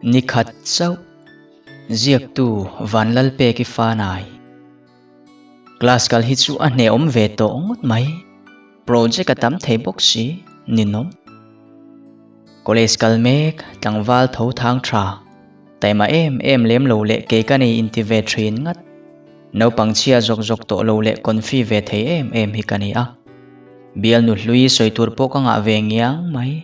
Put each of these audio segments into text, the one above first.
Nikhat chauh ziaktu Vanlalpeki Fanai. Class kal hi chu a hnehawm ve tawh ngawt mai. Project a tam thei bawk si, ninawm. College kal mek, tlangval tho thang tha, taima em em lem lo leh kei ka nei inti ve thin ngat. Naupang chhia zawk zawk tawh lo leh confi ve thei em em hi ka ni a. Bialnu hlui sawi tur pawh ka ngah ve ngiang mai.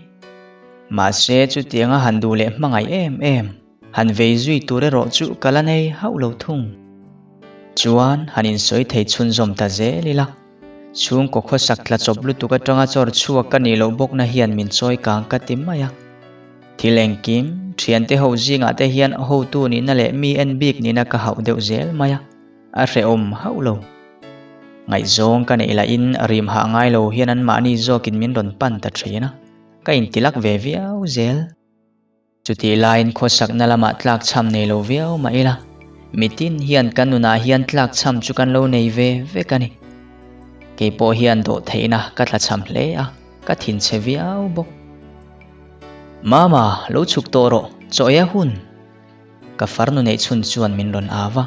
Mahse chutianga han duh leh hmangaih em em, han vei zui tur erawh chu ka la nei hauh lo thung. Chuan han insawi thei chhunzawm ta zel ila, chhungkaw khawsak tla chawp lutuk atanga chawr chhuak ka nih loh bawkna hian min chawi kang ka ti mai a. Thil engkim, thiante ho zingah te hian hotu nihna leh mi en bik nihna ka hauh deuh zel mai a, a hrehawm hauh lo. Ngaihzawng ka neih lahin rim hah ngai lo hian anmahni zawkin min rawn pan ta thin a. Ka intilak ve viau zel. Chutih laiin khawsakna lamah tlakchham nei lo viau mah ila, mitin hian kan nunah hian tlakchham chu kan lo nei ve vek a ni. Kei pawh hian dawhtheihna ka tlachham hle a, ka thinchhe viau bawk. Mama, lo chhuk tawh rawh, chaw ei a hun! Ka farnu neih chhun chuan min rawn au a.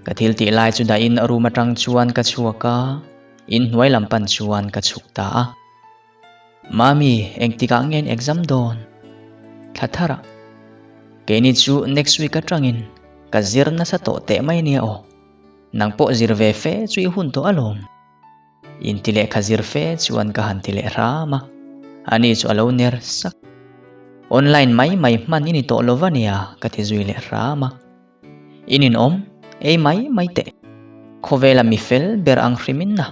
Ka thil tih lai chu dahin room atang chuan ka chhuak a, inhnuai lam pan chuan ka chhuk ta a. Mami, engtikah nge in exam dawn? Thla tharah. Keini chu next week atangin ka zir nasa tawh teh mai nia aw. Nang pawh zir ve fe chu i hun tawh alawm. Inti lehkha zir fe chuan ka han ti leh hram a. Ani chu a lo ner sak. Online mai mai hman i ni tawh lo va nia ka ti zui leh hram a. In inawm, ei mai mai teh. Khawvela mi fel ber ang hrimin na,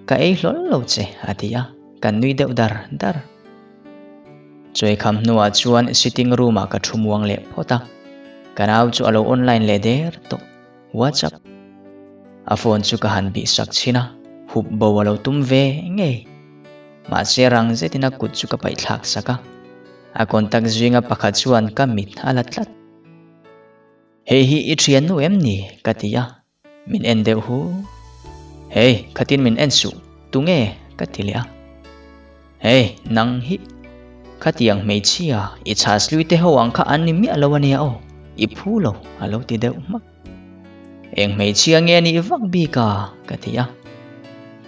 ka ei hlawl lo che, a ti a, kan nui deuh dar dar. Chuaikham hnuah chuan sitting room ah ka thu muang leh phawt a, ka nau chu a lo online leh der tawh, WhatsApp. A phone chu ka han bih sak chhin a, hup bo a lo tum ve ngei. Mahse rang zetin a kut chu ka paih thlak sak a, a contact zinga pakhat chuan ka mit a la tlat. Hei hi i thiannu em ni? ka ti a, min en deuh hu. Hei, khatin min en suh, tunge? ka ti leh a. Hei, nang hi, khatiang hmeichhia i chhas lui te ho ang kha an ni miah lo ania aw, i phu lo, a lo ti deuh hmak. Eng hmeichhia nge nih vak bik a? ka ti a.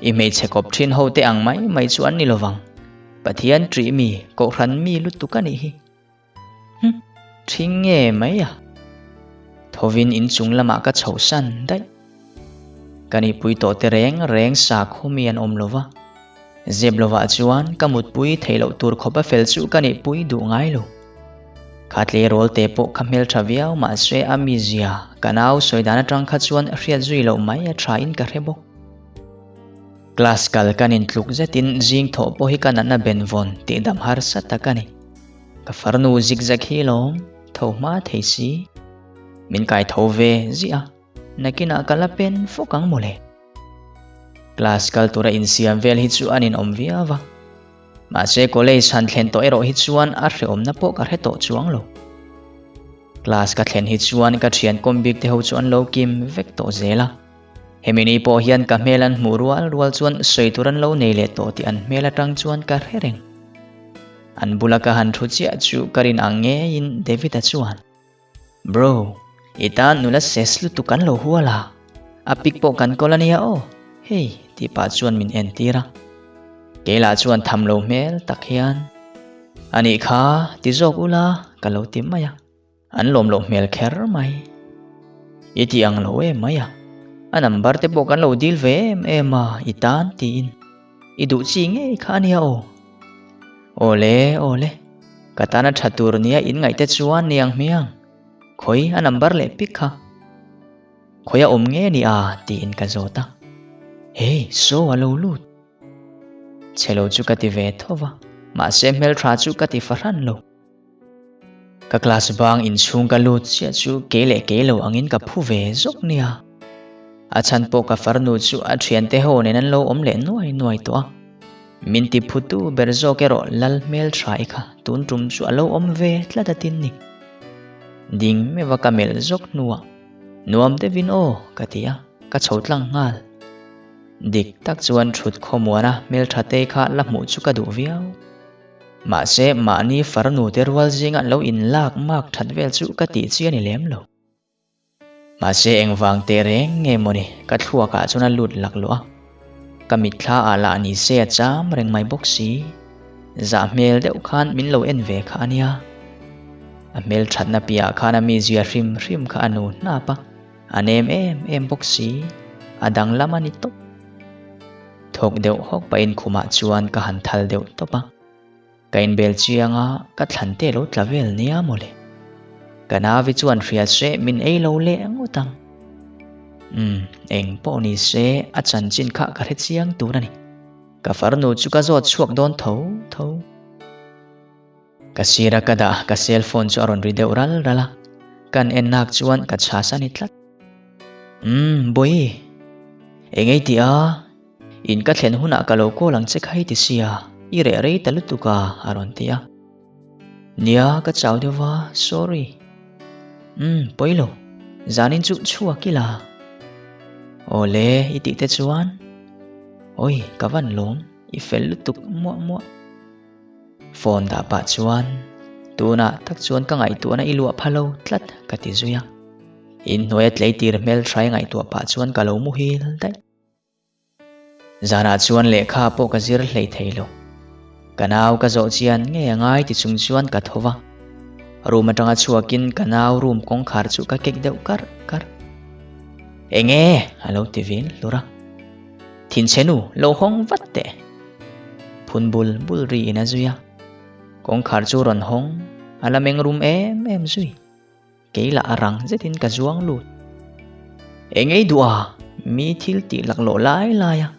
I hmeichhe kawp thin ho te ang mai mai chu an ni lovang, Pathian ṭih mi, Kohhran mi lutuk a nih hi. Hm, ṭhing nge mai a? Thovin inchung lamah ka chho san daih. Ka nihpui tawh te reng reng sakhaw mi an awm lova. Zep lovah chuan ka mutpui theih loh tur khawpa fel chu ka nihpui duh ngai lo. Kha tleirawl te pawh kha hmelṭha viau mahse a mizia ka nau sawi dan aṭang kha chuan hriat zui loh mai a ṭha in ka hre bawk. Class kal kan intluk zetin zing thawh pawh hi ka natna benvawn tihdam harsa tak a ni. Ka farnu zigzag hi lawm tho hma thei si. Min kai tho ve ziah a, nakinah ka la pen fawk ang mawle. Class kal tura insiam vel hi chu an inawm viau va. Mahse college han thlen tawh erawh hi chuan a hrehawmna pawh ka hre tawh chuang lo. Class ka thlen hi chuan ka thian kawm bik te ho chu an lo kim vek tawh zel a. Hemi ni pawh hian ka hmel an hmuh rual rual chuan sawi tur an lo nei leh tawh tih an hmel atang chuan ka hre reng. An bula ka han thu chiah chu ka rin ang ngeiin David-a chuan, Bro, i tan nula ses lutuk kan lo hual a, a pic pawh kan kawl a nia aw, hei tih pah chuan min entir a. Kei lah chuan tham lo hmel tak hian, Anih kha, ti zawk ula ka lo ti mai a. An lawm loh hmel kher mai. I ti ang lo em mai a. A number te pawh kan lo deal ve em em a, i tan tiin. I duh chi ngei kha a nia aw. Awle, awle. Ka tana tha tur nia in ngaih te chuan ni ang hmiang. Khawi a number leh pik kha. Khawi a awm nge ni a tiin ka zawt a. Hey, saw a lo lut. Chhe lo chu ka ti ve tho va, mahse hmeltha chu ka ti fahran lo. Ka class bang inchhung ka lut chiah chu kei leh kei lo angin ka phu ve zawk nia. A chhan pawh ka farnu chu a thiante ho nen an lo awm leh nuai nuai tawh a. Min ti phutu ber zawk erawh Lal hmeltha-i kha tun tum chu a lo awm ve tlat a tin ni. Ding meuh a ka melh zawk hnuah, Nuam deuhin aw ka ti a, ka chho tlang nghal. Dik tak chuan thut khawmuana hmeltha te kha la hmuh chu ka duh viau. Mahse, mahni farnu te rual zinga lo inlak mak that vel chu ka tih chi a ni lem lo. Mahse, engvang teh reng nge mawni ka thluakah chuan a lut laklawh a. Ka mitthla ah lah ni se a cham reng mai bawk si. Zah hmel deuh khan min lo en ve kha a nia. A hmel thatna piahah khan a mizia hrim hrim kha a nu hnap a, a nem em em bawk si, a danglam a ni tawp. Thawk deuh hawk pahin khumah chuan ka han thal deuh tawp a. Ka inbel chiang a, ka thlan te lo tla vel nia mawle. Ka nauvi chuan hria se min ei lo leh ngawt ang. Umm, eng pawh ni se a chanchin kha ka hre chiang tur a ni. Ka farnu chu ka zawt chhuak dawn tho tho. Ka sira ka dah ka cell phone chu a rawn ri deuh ral ral a, kan en nak chuan ka chhas a ni tlat. Umm, Bawihi, eng ei tih a? In ka thlen hunah ka lo call ang che kha hei ti sia, i reh rei ta lutuk a, a rawn ti a. Nia, ka chau deuh va, sorry. Umm, pawi lo, zanin chu chhuak ila. Awle, i tih te chuan? Awi, ka van lawm, i fel lutuk muah muah. Phone dah pah chuan, Tunah tak chuan ka ngaihtuahna i luah pha lo tlat, ka ti zui a. Inhnuaia tleitir hmelhrai ngaihtuah pah chuan ka lo muhil daih. Zanah chuan lehkha pawh ka zir hlei thei lo. Ka nau ka zawh chian ngei a ngai ti chung chuan ka tho va. Room atanga chhuakin ka nau room kawngkhar chu ka kek deuh karh karh. Enge? a lo ti vin hlur a. Thinchhe nu, lo hawng vat teh! Phun bul bul riin a zui a. Kawngkhar chu rawn hawng, a la meng rum em em zui. Kei lah a rang zetin ka zuang lut. Eng ei duh a, mi thil tih laklawh lai lai a.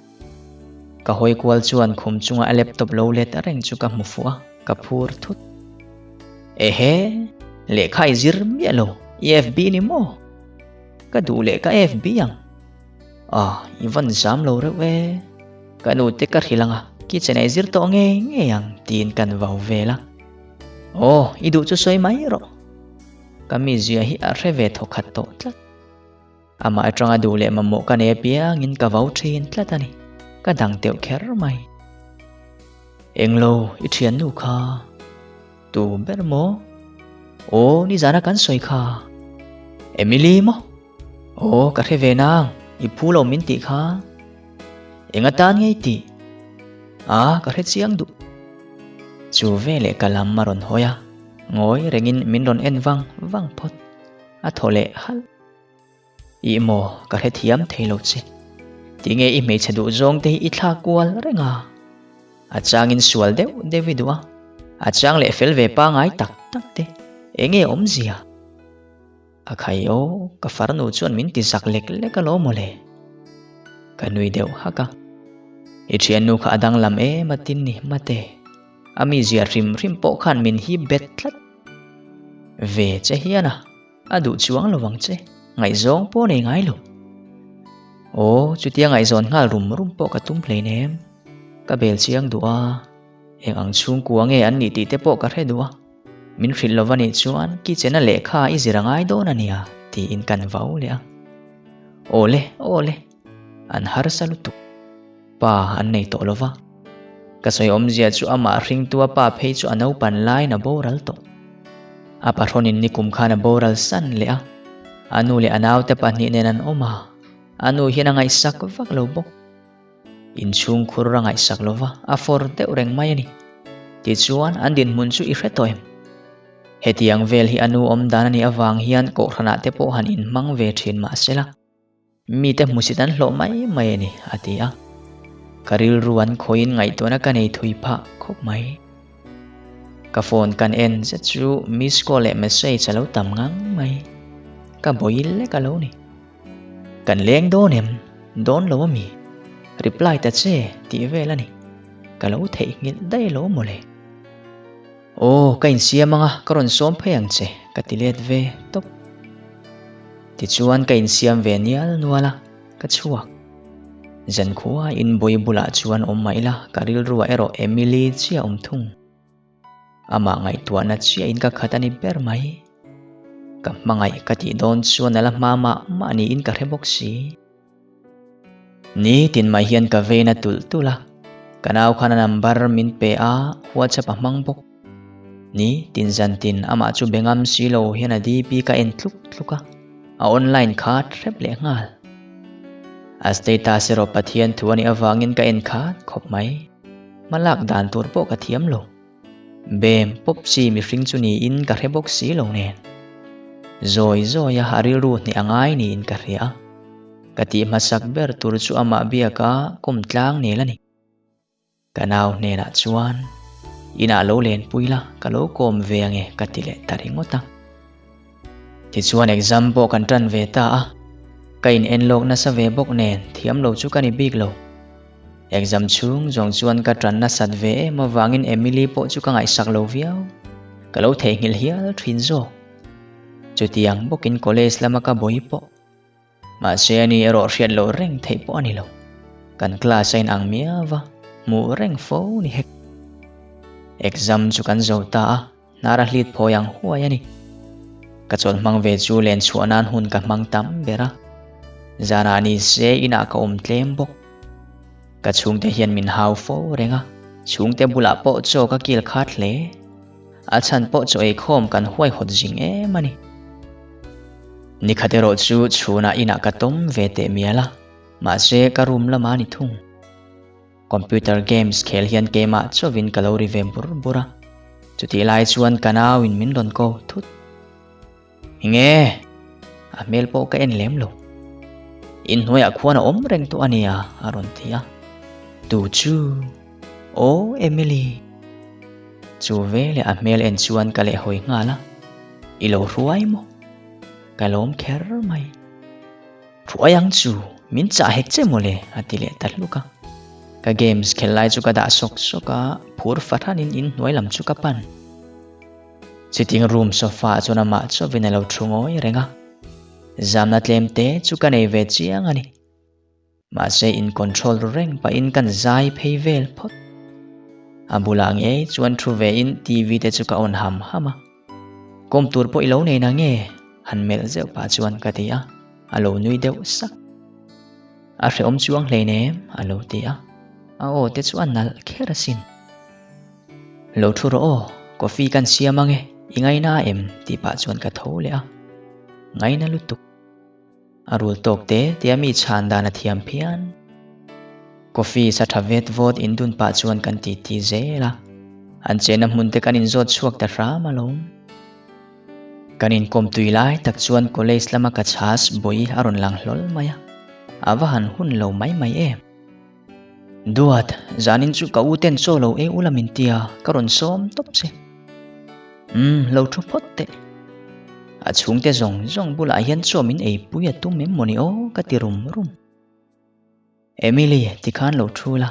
Ka hawi kual chuan khum chunga a laptop lo let reng chu ka hmu fuh a, ka phur thut. Ehe, lehkha i zir miah lo, i FB ni maw? Ka duh leh ka FB ang. Ah, i van zam lo reuh e. Ka nute ka hrilh ang a, kitchen ah i zir tawh ngei ngei ang tiin kan vau vel a. Aw, i duh chu sawi mai rawh. Ka mizia hi a hre ve thawkhat tawh tlat. Amah atanga duh leh mamawh ka nei apiangin ka vau thin tlat a ni. Ka dang teuh kher mai. Englo, i thiannu kha. Tu ber maw? Aw, nizana kan sawi kha. Emily maw? Aw, ka hre ve nang, i phu lo min tih kha. Eng atan ngei tih? A, ka hre chiang duh. Chu veleh ka lam a rawn hawi a. Ngawi rengin min rawn en vang vang phawt. A thaw leh halh. Ih maw, ka hrethiam thei lo che. Tinge i hmeichhe duh zawng te hi i thlak kual reng a? A changin sual deuh deuh i duh a, a chang leh fel ve pangai tak tak te. Enge awmzia? A khai aw, ka farnu chuan min ti zak lek lek alawm mawle. Ka nui deuh hak a. I thiannu kha a danglam em a tin ni mate. A mizia hrim hrim pawh khan min hip bet tlat. Ve che hian a, a duh chuang lo ang che, ngaihzawng pawh nei ngai lo. Aw, chutia ngaihzawn nghal rum rum pawh ka tum hleinem. Ka bel chiang duh a, eng ang chhungkua nge an nih tih te pawh ka hre duh a. Min hrilh lo va nih chuan kitchen a lehkha i zir a ngai dawn a nia tiin kan vau leh a. Awle, awle, an harsa lutuk. Pa an nei tawh lo va. Ka sawi awmzia chu amah hringtua pa phei chu a naupan laiin a boral tawh. A pahrawnin nikum khan a boral san leh a. A nu leh a naute pahnih nen an awm a, a nu hian a ngaihsak vak lo bawk. Inchhungkhur a ngaihsak lo va, a fawr deuh reng mai a ni. Tichuan, an dinhmun chu i hre tawh em? Hetiang vel hi a nu awm dan a nih avang hian kohhranah te pawh han inhmang ve thin mah sela, mite hmusit an hlawh mai mai a ni, a ti a. Ka rilru an khawiin ngaihtuahna ka nei thui phah khawp mai. Ka phone kan en zet chu miss call leh message a lo tam ngang mai. Ka bawih lek a lo ni. Kan leng dawn em? Dawn lo ami? Reply ta che tih vel a ni. Ka lo theihnghilh daih lo mawle. Aw, ka insiam anga ka rawn sawm phei ang che ka ti let ve tawp. Tichuan ka insiam ve nial nual a, ka chhuak. Zankhua inbawi bulah chuan awm mah ila ka rilruah erawh Emily chiah awm thung. Amah ngaihtuahna chiahin ka khat a ni ber mai. Ka hmangaih ka tih dawn chuan a la hma mah mah niin ka hre bawk si. Nitin mai hian ka vein a tulh tulh a. Ka nau khan a number min pe a, WhatsApp a hmang bawk. Ni tin zan tin amah chu be ngam si lo hian a DP ka en tluk tluk a, a online khat hrep leh nghal. A status erawh Pathian thu a nih avangin ka en khat khawp mai. Hma lak dan tur pawh ka thiam lo. Bem pawp chi mihring chu niin ka hre bawk si lo nen. Zawi zawi a a rilru hneh a ngai niin ka hria a. Ka tih hmasak ber tur chu amah biaka kawm tlang nel a ni. Ka nau hnenah chuan, Inah lo lenpui la, ka lo kawm ve ange ka ti leh ta ringawt a. Tichuan exam pawh kan tan ve ta a, ka in en lawk nasa ve bawk nen thiam lo chu ka ni bik lo. Exam chhung zawng chuan ka tan nasat ve em avangin Emily pawh chu ka ngaihsak lo viau, ka lo theihnghilh hial thin zawk. Chutiang bawkin college lama ka bawi pawh. Mahse ani erawh hriat loh reng theih pawh a ni lo. Kan class a inang miau va, hmuh reng fo ni hek. Exam chu kan zo ta a, hnar a hlit phawi ang huai a ni. Ka chawlh hmang ve chu len chhuah nan hun ka hmang tam ber a. Zanah ni se inah ka awm tlem bawk. Ka chhungte hian min hau fo reng a, chhungte bulah pawh chaw ka kil khat hle. A chhan pawh chaw eikhawm kan huaihawt zing em a ni. Nikhat erawh chu chhunah inah ka tawm ve teh mial a, mahse ka room lamah a ni thung. Computer games khel hian keimah chauhin ka lo ri ve bur bur a, chutih lai chuan ka nauin min rawn ko thut. Enge? A hmel pawh ka en lem lo. Inhnuaiah khuan a awm reng tawh a nia, a rawn ti a. Tu chu? Aw Emily. Chu veleh a hmel en chuan ka lehhawi nghal a, I lo hruai maw? Ka lawm kher mai. Hruai ang chu, min chah hek che mawle, a ti leh ta hluk a. Ka games khelh lai chu ka dah sawk sawk a, phur fahranin inhnuai lam chu ka pan. Sitting room sofa ah chuan amah chauhin a lo thu ngawi reng a, zamna tlem te chu ka nei ve chiang a ni. Mahse in control ru reng pahin kan zai phei vel phawt. A bulah ngei chuan thu vein TV te chu ka on ham ham a. Kawm tur pawh i lo nei na nge? Han melh zeuh pah chuan ka ti a, a lo nui deuh sak. A hrehawm chuang hleinem a lo ti a, a aw te chu a nalh kher asin. Lo thu rawh aw, coffee kan siam ange, i ngaina em? tih pah chuan ka tho leh a, ngaina lutuk. A rul tawk te tia mi chhan dan a thiam phian. Coffee sa tha vet vawt in dun pah chuan kan ti ti zel a, an chenna hmun te kan inzawt chhuak ta hram alawm. Kan inkawm tui lai tak chuan college lama ka chhas bawi a rawn lang hlawl mai a, a va han hun lo mai mai em. Duat, zanin chu ka u ten chaw lo ei ula min tia, ka rawn sawm tawp che. Umm, lo thu phawt teh. A chhungte zawng zawng bulah hian chaw min eipui a tum em mawni aw ka ti rum rum. Emily, tikhan lo thu la,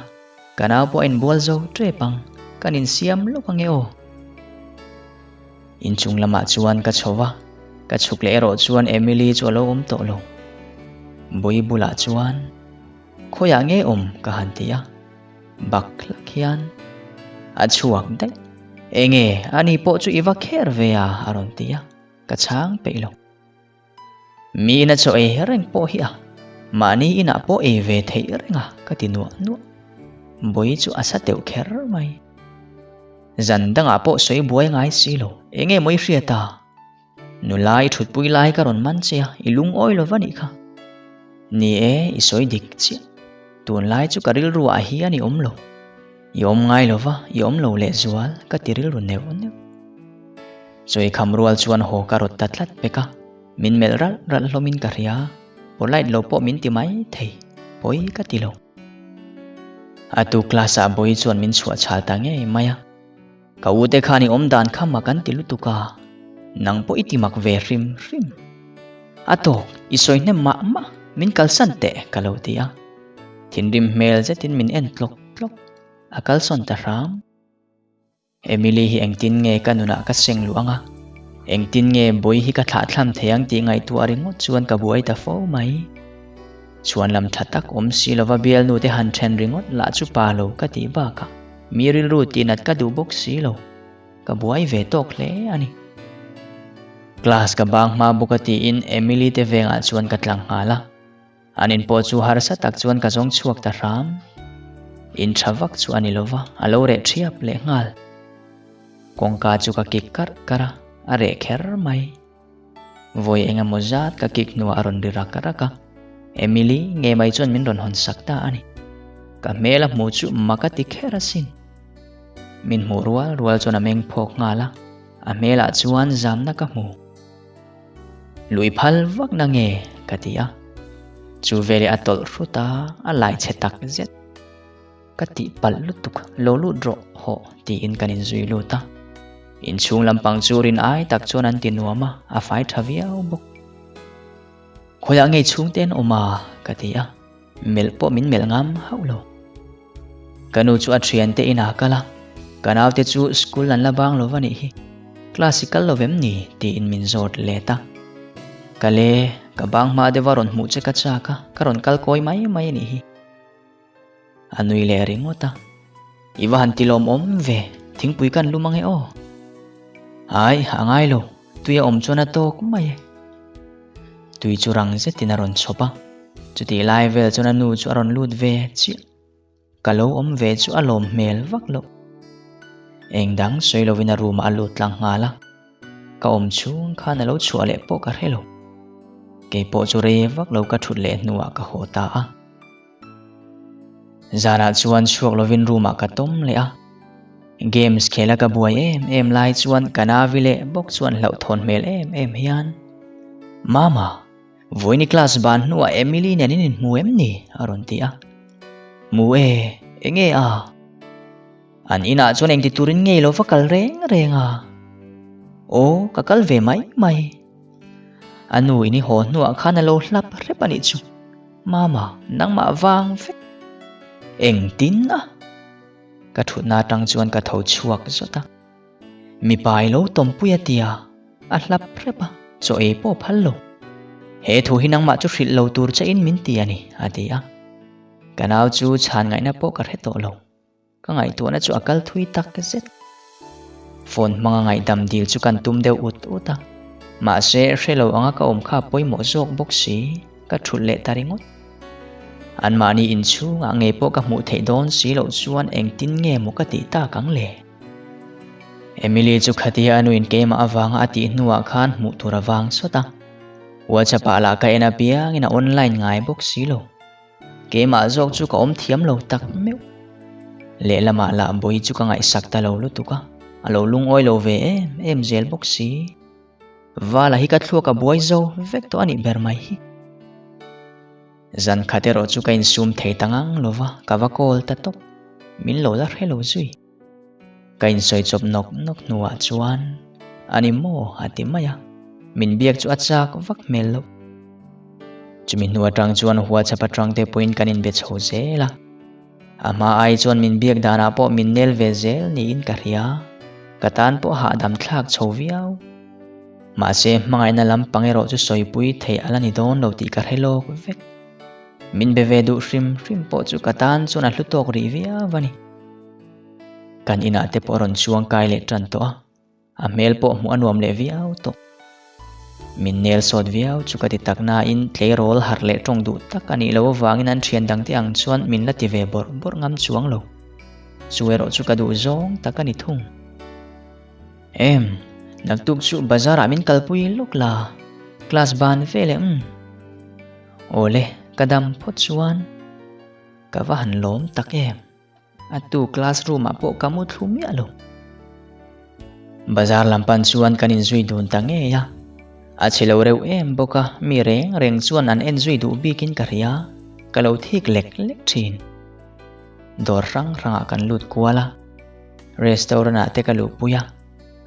ka nau pawh a inbual zo tep ang, kan insiam lawk ange aw. Inchung lamah chuan ka chho va, ka chhuk leh erawh chuan Emily chu a lo awm tawh lo. Bawi bulah chuan. Khawiah nge awm ka han ti a, bak hlak hian a chhuak daih. Enge ani pawh chu i va kher ve a a rawn ti a, ka chhang peih lo. Mi ina chaw ei reng pawh hi a, mahni inah pawh ei ve theih reng a ka ti nuah nuah. Bawi chu a sa teuh kher mai. Zan dangah pawh sawi buai ngai si lo, enge maw i hriat a? Nula i thutpui lai ka rawn man che a, i lungawi lo va nih kha. Ni e, i sawi dik chiah. Tunlai chu ka rilru ah hian i awm lo. I awm ngai lo va, i awm lo lehzual, ka ti rilru neuh neuh. Chawikham rual chuan haw ka rawt ta tlat pek a, min melh ralh ralh hlawmin ka hria, polite lo pawh min ti mai thei, pawi ka ti lo. A tu class ah Bawi chuan min chhuah chhal ta ngei mai a. Ka u te khan i awm dan kha mak an ti lutuk a, nang pawh i ti mak ve hrim hrim. A tawk, i sawi hnem mah mah, min kalsan teh ka lo ti a. Thinrim hmel zetin min en tlawk tlawk, a kalsawn ta hram. Emily hi engtin nge ka nunah ka seng luh ang a, engtin nge bawi hi ka thlahthlam thei ang tih ngaihtuah ringawt chuan ka buai ta fo mai. Chhuan lam tha tak awm si lova bialnu te han then ringawt lah chu pa lo ka tih bakah mi rilru tihnat ka duh bawk si lo, ka buai ve tawk hle a ni. Class ka bang hma bawk a tiin Emily te vengah chuan ka tlang nghal a, an in pawh chu harsa tak chuan ka zawng chhuak ta hram. In tha vak chu a ni lo va, a lo reh thiap lehnghal. Kawngka chu ka kik karh karh a, a reh kher mai. Vawi eng emaw zat ka kik hnuah a rawn ri rak rak a, Emily nge mai chuan min rawn hawn sak ta a ni. Ka hmel a hmuh chu mak a ti kher asin. Min hmuh rual rual chuan a meng phawk nghal a, a hmelah chuan zamna ka hmu. Lui phal vak na nge? ka ti a. Chu veleh a tawlh hrut a, a lai chhe tak zet. Ka tih palh lutuk, lo lut rawh hawh tiin kan inzui lut a. Inchhung lampang chu rin ai tak chuan an ti nuam a, a fai tha viau bawk. Khawiah ngei chhungte an awm a? ka ti a, melh pawh min melh ngam hauh lo. Ka nu chu a thiante inah a kal a, ka naute chu school an la bang lo va nih hi, class i kal lo vem ni? tiin min zawt let a. Kal e, ka bang hma deuha rawn hmuh che ka chak a, ka rawn kal kawi mai mai a nih hi. A nui leh ringawt a, I va han tilawm awm ve, thingpui kan lum ange aw. Ai, a ngai lo, tui a awm chuan a tawk mai e. Tui chu rang zetin a rawn chhawp a, chutih lai vel chuan a nu chu a rawn lut ve chiah. Ka lo awm ve chu a lawm hmel vak loh. Eng dang sawi lovin a room ah a lut tlang nghal a. Ka awm chhung khan a lo chhuah leh pawh ka hre lo. Kei pawh chu rei vak lo ka thut leh hnuah ka haw ta a. Zanah chuan chhuak lovin room ah ka tawm leh a. Games khela ka buai em em lai chuan ka navi leh bawk chuan hlauhthawn hmel em em hian, Mama, vawiini class ban hnuah Emily nen in inhmu em ni? a rawn ti a. Hmu e, enge a? An inah chuan engti turin ngei lo va kal reng reng a. Aw, ka kal ve mai mai. A nu in i haw hnuah khan a lo hlap hrep a nih chu. Mama, nangmah vang vek. Engtin a? Ka thutna atang chuan ka tho chhuak zawt a. Mipa i lo tawmpui a tia, a hlap hrep a, chaw ei pawh phal lo. He thu hi nangmah chu hrilh lo tur che in min ti a ni, a ti a. Ka nau chu chhan ngaihna pawh ka hre tawh lo. Ka ngaihtuahna chu a kal thui tak zet. Phone hmanga ngaihdam dil chu kan tum deuh ut ut a. Mahse, hre lo anga ka awm kha a pawimawh zawk bawk si, ka thulh leh ta ringawt. Anmahni inchhungah ngei pawh ka hmuh theih dawn si loh chuan engtin nge maw ka tih tak ang le? Emily chu khatia a nuin keimah avanga a tih hnuah khan hmuh tur a vang sawt a. WhatsApp-ah lah ka en apiangin a online ngai bawk si lo. Keimah zawk chu ka awm thiam lo tak meuh. Lehlamah lah Bawi chu ka ngaihsak ta lo lutuk a, a lo lungawi lo ve em em zel bawk si. Vala hi ka thluak a buai zo vek tawh a nih ber mai hi. Zan khat erawh chu ka insum thei ta ngang lo va, ka va call ta tawp. Min lo la hre lo zui. Ka insawi chawp nawk nawk hnuah chuan a ni maw a ti mai a, min biak chu a chak vak hmel loh. Chumi hnu atang chuan WhatsApp atang te pawhin kan inbe chho zel a, a hma ai chuan min biak danah pawh min nel ve zel niin ka hria, ka tan pawh hahdam thlak chho viau. Mahse hmangaihna lampang erawh chu sawipui theih a la ni dawn lo tih ka hre lawk vek. Min be ve duh hrim hrim pawh chu ka tan chuan a hlu tawk rih viau a ni. Kan inah te pawh a rawn chuang kai leh tan tawh a, a hmel pawh hmuh a nuam leh viau tawh. Min nel sawt viau chu ka ti tak nain tleirawl harh leh tawng duh tak a nih loh avangin an thian dangte ang chuan min la ti ve bawrh bawrh ngam chuang lo. Chu erawh chu ka duh zawng tak a ni thung. Em, naktuk chu bazar ah min kalpui lawk la, class ban veleh umm. Awle, ka dam phawt chuan ka va han lawm tak em. A tu classroom ah pawh ka mu thlu miah lo. Bazar lam pan chuan kan inzui dun ta ngei a. A chhe lo reuh em bawk a, mi reng reng chuan an en zui duh bikin ka hria, ka lo thik lek lek thin. Dawr hrang hrangah kan lut kual a, restaurant ah te ka luhpui a,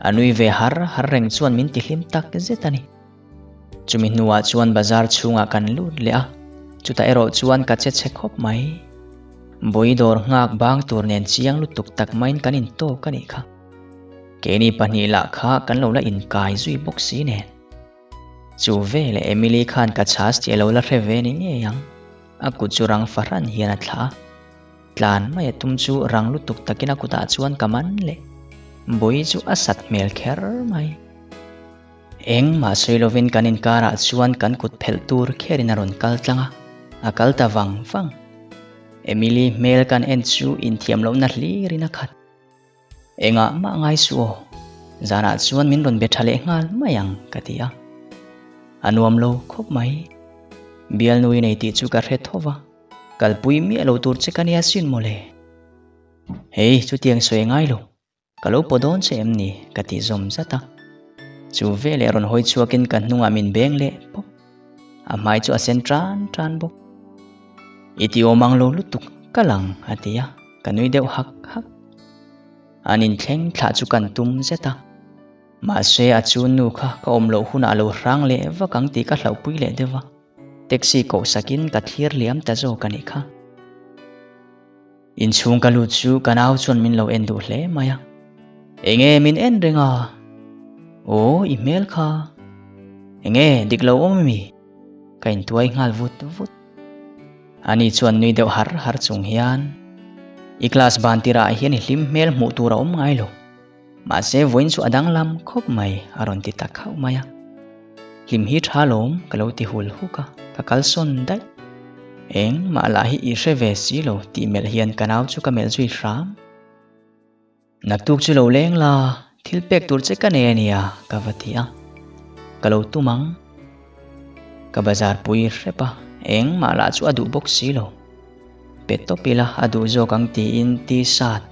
a nui ve har har reng chuan min tihlim tak zet a ni. Chumi hnuah chuan bazar chhungah kan lut leh a, chutah erawh chuan ka che chhe khawp mai. Bawi dawr nghak bang tur nen chiang lutuk tak maiin kan intawk a nih kha. Keini pahnih lah kha kan lo la inkai zui bawk si nen. Chu veleh Emily khan ka chhas tih a lo la hre ve ni ngei ang. A kut chu rang fahran hian a thlah a. Tlan mai a tum chu rang lutuk takin a kutah chuan ka man leh. Bawi chu a sat hmel kher mai. Engmah sawi lovin kan inkarah chuan kan kut phelh tur kherin a rawn kal tlang a, a kal ta vang vang. Emily hmel kan en chu inthiam lohna hlirin a khat. Engah mah ngai suh aw, zanah chuan min rawn be tha leh nghal mai ang ka ti a. A nuam lo khawp mai. Bialnu i nei tih chu ka hre tho va, kalpui miah lo tur che ka nia sin mawle. Hei, chutiang sawi ngai lo. Ka lo paw dawn che em ni? ka ti zawm zat a. Chu veleh rawn hawi chhuakin ka hnungah min beng leh pawp. A hmai chu a sen tan tan bawk. I ti awm ang lo lutuk ka lang a ti a, ka nui deuh hak hak. An inthleng thlah chu kan tum zet a. Mahse a chu nu kha ka awm loh hunah a lo hrang leh vak ang tih ka hlauhpui leh deuh a. Taxi koh sakin ka thlir liam ta zawk a nih kha. Inchhung ka lut chu ka nau chuan min lo en duh hle mai a. Enge min en reng a? Aw, i hmel kha. Enge dik lo awm ami? Ka intuai nghal vut vut. Ani chuan nui deuh har har chung hian, I class ban tirah hian i hlim hmel hmuh tur a awm ngai lo. Mahse vawiin chu a danglam khawp mai a rawn ti ta khauh mai a. Hlim hi tha lawm ka lo ti hul huk a, ka kalsawn daih. Eng mah lah hi i hre ve si lo tih melh hian ka nau chu ka melh zui hram. Naktuk chu lo leng la, thil pek tur che ka nei a nia ka va ti a. Ka lo tum ang. Ka bazar pui hrep a, eng mah lah chu a duh bawk si lo. Pe tawp ila a duh zawk ang tiin t-shirt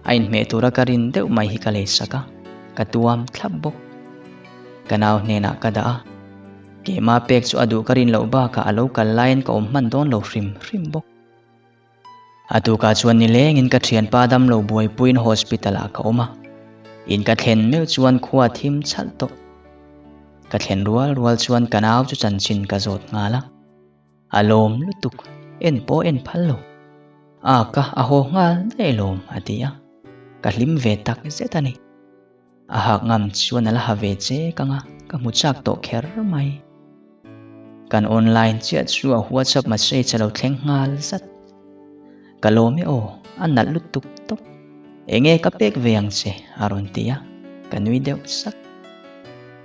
a inhmeh tura ka rin deuh mai hi ka lei sak a, ka tuam thlap bawk. Ka nau hnenah ka dah a, keimah pek chu a duh ka rin loh bakah a lo kal laiin ka awm hman dawn lo hrim hrim bawk. A tukah chuan nilengin ka thianpa damlo buaipuiin hospital ah ka awm a, in ka thlen meuh chuan khua thim chhalh tawh. Ka thlen rual rual chuan ka nau chu chanchin ka zawt nghal a. A lawm lutuk, en pawh en phal lo. A ka a haw nghal daih lawm a ti a, ka hlim ve tak zet a ni. A hak ngam chuan a la ha ve che kang a, ka hmu chak tawh kher mai. Kan online chiah chu a WhatsApp message a lo thleng nghal zat. Ka lawm e aw, a nalh lutuk tawp. Enge ka pek ve ang che? a rawn ti a, ka nui deuh sak.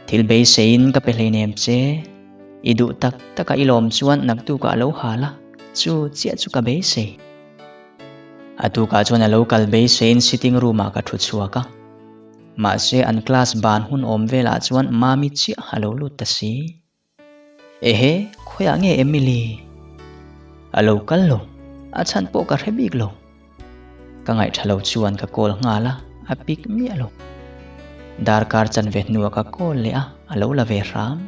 Thil beiseiin ka pe hleinem che. I duh tak taka i lawm chuan naktukah a lo hal a, chu chiah chu ka beisei. A tukah chuan a lo kal beiseiin sitting room ah ka thu chhuak a. Mahse an class ban hun awm velah chuan Mami chiah a lo lut ta si. Ehe, khawiah nge Emily? A lo kal lo, a chhan pawh ka hre bik lo. Ka ngaihtha lo chuan ka call nghal a, a pick miah lo. Darkar chanve hnuah ka call leh a, a lo la ve hram.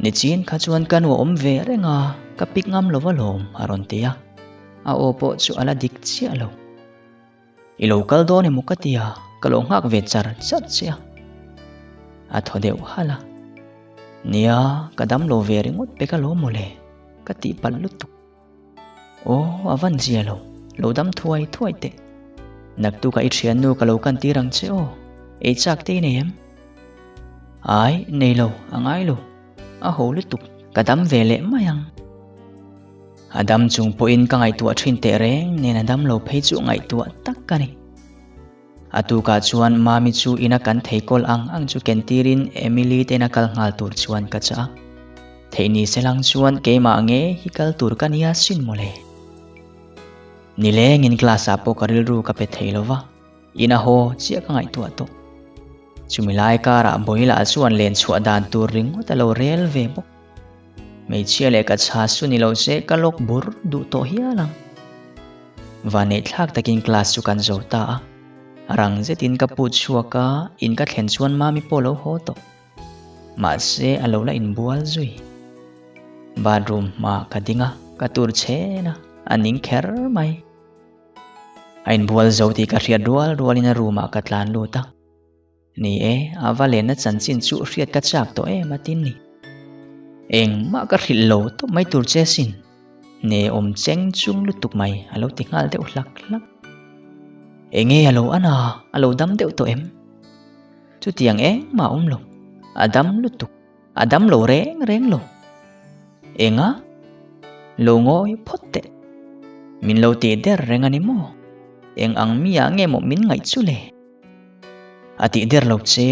Nichin kha chuan ka nu a awm ve reng a, ka pick ngam lo alawm a rawn ti a, a aw pawh chu a la dik chiah lo. I lo kal dawn emaw ka ti a, ka lo nghak ve char char che a. A thaw deuh halh a, Nia, ka dam lo ve ringawt pek alawm mawle, ka tihpalh lutuk. Aw, a van zia lo, lo dam thuai thuai teh. Naktukah i thiannu ka lo kan tir ang che aw, ei chak te i nei em? Ai, nei lo, a ngai lo, a ho lutuk, ka dam ve leh mai ang. A dam chung pawhin ka ngaihtuah thin teh reng nen a dam lo phei chu ngaihtuah tak ka ni. A tukah chuan Mami chu ina kan thei kawl ang ang chu ken tirin Emily te ina kal nghal tur chuan ka chah a. Theih ni se lang chuan keimah nge hi kal tur ka nia sin mawle. Nilengin class ah pawh ka rilru ka pe thei lova, ina haw chiah ka ngaihtuah tawh. Chumi lai karah Bawihlah chuan len chhuah dan tur ringawt a lo rel ve bawk. Hmeichhia leh ka chha su ni lo se ka lawk bur duh tawh hial ang. Vanneih thlak takin class chu kan zo ta a. Rang zetin ka put chhuak a, in ka thlen chuan Mami pawh lo haw tawh. Mahse a lo la inbual zui. Bathroom hmaah ka ding a, ka tur chhen a, a ning kher mai. A inbual zo tih ka hriat rual rualin a room ah ka tlan lut a. Ni e, a va lenna chanchin chu hriat ka chak tawh em a tin ni. Engmah ka hrilh lo tawp mai tur che sin. Ne awm cheng chung lutuk mai a lo ti nghal deuh hlak hlak. Enge a lo an a, a lo dam deuh tawh em? Chutiang engmah a awm lo, a dam lutuk, a dam lo reng reng lo. Enga? Lo ngawi phawt teh. Min lo tih der reng a ni maw? Eng ang mi ah nge maw min ngaih chu le? A tih der lo che,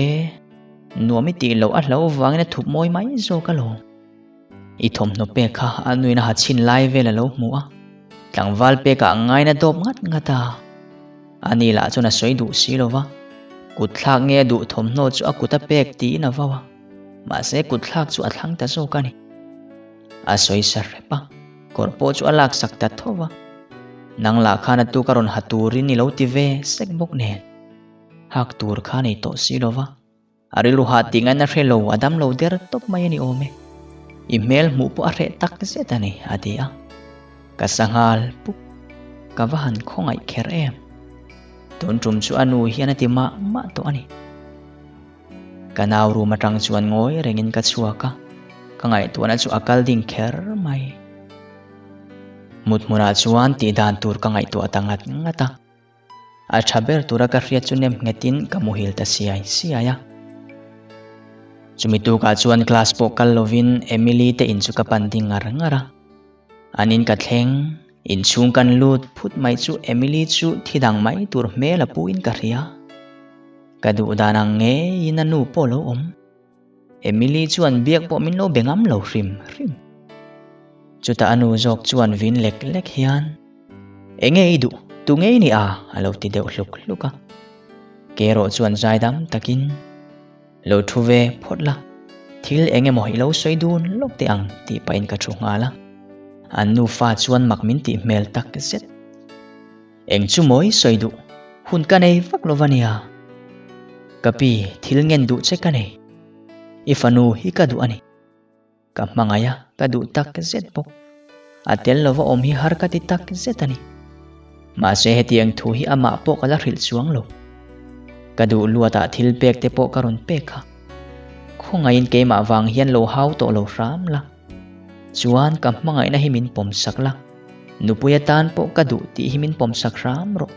nuam i tih loh a hlo vangin a thup mawi mai zawk alawm. I thawmhnaw pek kha a nuin a ha chhin lai vel a lo hmu a. Tlangval pekah ngaina dawp ngat ngat a. Ani lah chuan a sawi duh si lo va. Kut thlak nge a duh thawmhnaw chu a kut a pek tiin a vau a. Mahse kut thlak chu a thlang ta zawk a ni. A sawi sa hrep a, kawr pawh chu a laksak ta tho va. Nang lah khan a tuk a rawn ha turin i lo ti ve sek bawk nen. Hak tur kha nei tawh si lo va. A rilru hah tih ngaihna hre lo, a dam lo der tawp mai a ni awm e. I hmel hmuh pawh a hreh tak zet a ni, a ti a. Ka sa nghal pup. Ka va han khawngaih kher em. Tun tum chu a nu hian a ti mah mah tawh a ni. Ka nau room atang chuan ngawi rengin ka chhuak a, ka ngaihtuahna chu a kal ding kher mai. Mut hmunah chuan tih dan tur ka ngaihtuah ta ngat ngat a. A tha ber tura ka hriat chu nem nghetin ka muhil ta siai siai a. Chumi tukah chuan class pawh kal lovin Emily te in chu ka pan ding ngar ngar a. An in ka thleng, inchhung kan lut phut mai chu Emily chu thi dang mai tur hmel a puin ka hria. Ka duh dan ang ngeiin a nu pawh lo awm. Emily chuan biak pawh min lo be ngam lo hrim hrim. Chutah a nu zawk chuan vin lek lek hian, Enge i duh? Tu ngei ni a? a lo ti deuh hluk hluk a. Ke erawh chuan zaidam takin, Lo thu ve phawt la, thil eng emaw i lo sawi dun lawk teh ang tih pahin ka thu nghal a. An nufa chuan mak min tih hmel tak zet. Eng chu mawi sawi duh, hun ka nei vak lo va nia. Ka pi, thil ngen duh che ka nei. I fanu hi ka duh a ni. Ka hmangaih a, ka duh tak zet bawk. A tel lova awm hi har ka ti tak zet a ni. Mahse hetiang thu hi amah pawh ka la hrilh chuang lo. Ka duh luatah thil pek te pawh ka rawn pek a. Khawngaihin keimah vang hian lo hau tawh lo hram la. Chuan ka hmangaihna hi min pawm sak la, nupui atan pawh ka duh tih hi min pawm sak hram rawh.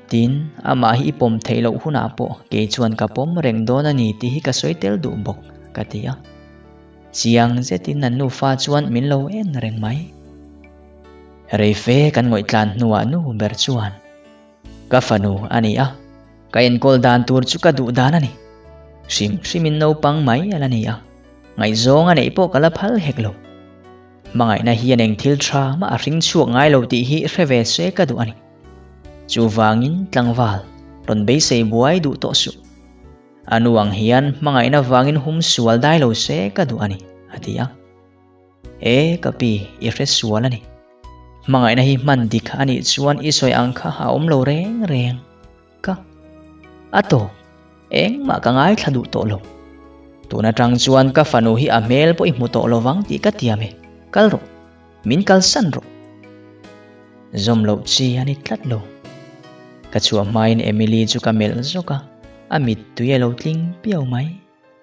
Tin, amah hi i pawm theih loh hunah pawh kei chuan ka pawm reng dawn a ni tih hi ka sawi tel duh bawk, ka ti a. Chiang zetin an nufa chuan min lo en reng mai. Reife kan ngawih tlan hnuah nu ber chuan, Ka fanu a ni a, ka enkawl dan tur chu ka duh dan a ni. Hrim hrimin naupang mai a la ni a, ngaihzawng a neih pawh ka la phal hek lo. Hmangaihna hian eng thil tha mah a hring chhuak ngai lo tih hi hre ve se ka duh a ni. Chuvangin tlangval rawn beisei buai duh tawh suh. A nu ang hian hmangaihna vangin hum sual dai lo se ka duh a ni, a ti a. E ka pi, i hre sual a ni. Hmangaihna hi hman dik a nih chuan i sawi ang kha a awm lo reng reng. Ka a tawp, engmah ka ngaithla duh tawh lo. Tun atang chuan ka fanu hi a hmel pawh i hmu tawh lovang tih ka tiam e. Kal rawh, min kalsan rawh. Zawm loh chi a ni tlat lo. Ka chhuah hmain Emily chu ka melh zawk a, a mittui a lo tling piau mai.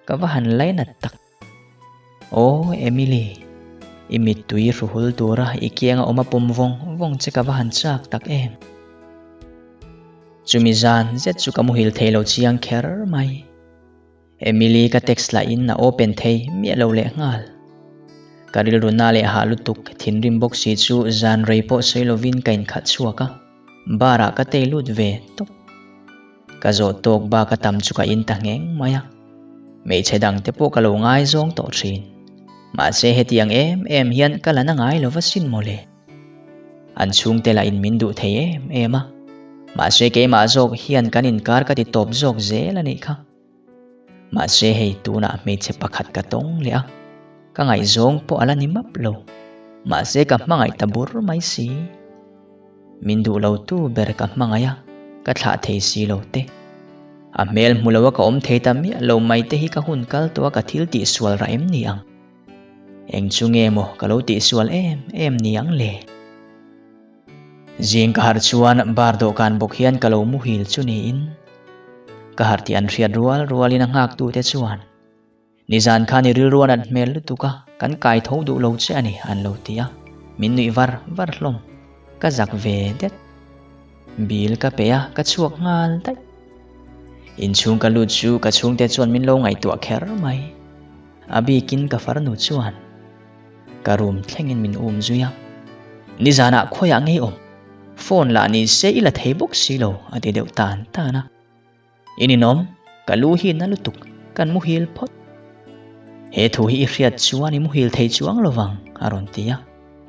Ka va han lainat tak. Aw Emily, i mittui hruhul tura i kianga awm a pawm vawng vawng che ka va han chak tak em. Chumi zan zet chu ka muhil thei lo chiang kher mai. Emily ka text lahin a open thei miah lo leh nghal. Ka rilru na leh hah lutuk thinrim bawk si chu zan rei pawh sawi lovin ka inkhalh chhuak a, bar ah ka tei lut ve tawp. Ka zawh tawk bak a tam chu ka in ta ngheng mai a, hmeichhe dang te pawh ka lo ngaizawng tawh thin. Mahse hetiang em em hian ka la na ngai lo va sin mawle. An chhungte lah in min duh thei em em a, mahse keimah zawk hian kan inkar ka ti tawp zawk zel a nih kha. Mahse hei tunah hmeichhe pakhat ka tawng leh a, ka ngaihzawng pawh a la ni map lo. Mahse ka hmangaih ta bur mai si. Min duh lo tu ber ka hmangaih a, ka thlah thei si lo te. A hmel hmu lo a ka awm thei ta miah lo mai te hi ka hun kal tawh a ka thil tihsual rah em ni ang? Eng chu nge maw ka lo tihsual em em ni ang le? Zing ka harh chuan bar dawhkan bawk hian ka lo muhil chu niin ka harh tih an hriat rual rualin a nghak tute chuan Nizan khan i rilru a nat hmel lutuk a, kan kai tho duh lo che a ni an lo ti a, min nuih var var hlawm. Ka zak ve det. Bill ka pe a, ka chhuak nghal daih. Inchhung ka lut chu ka chhungte chuan min lo ngaihtuah kher mai. A bikin ka farnu chuan ka room thlengin min um zui a. Nizanah khawiah ngei awm? Phone lah ni se i la thei bawk si lo a ti deuh tan tan a. I ninawm, ka lu hi na lutuk, kan muhil phawt. He thu hi i hriat chuan i muhil thei chuang lovang, a rawn ti a,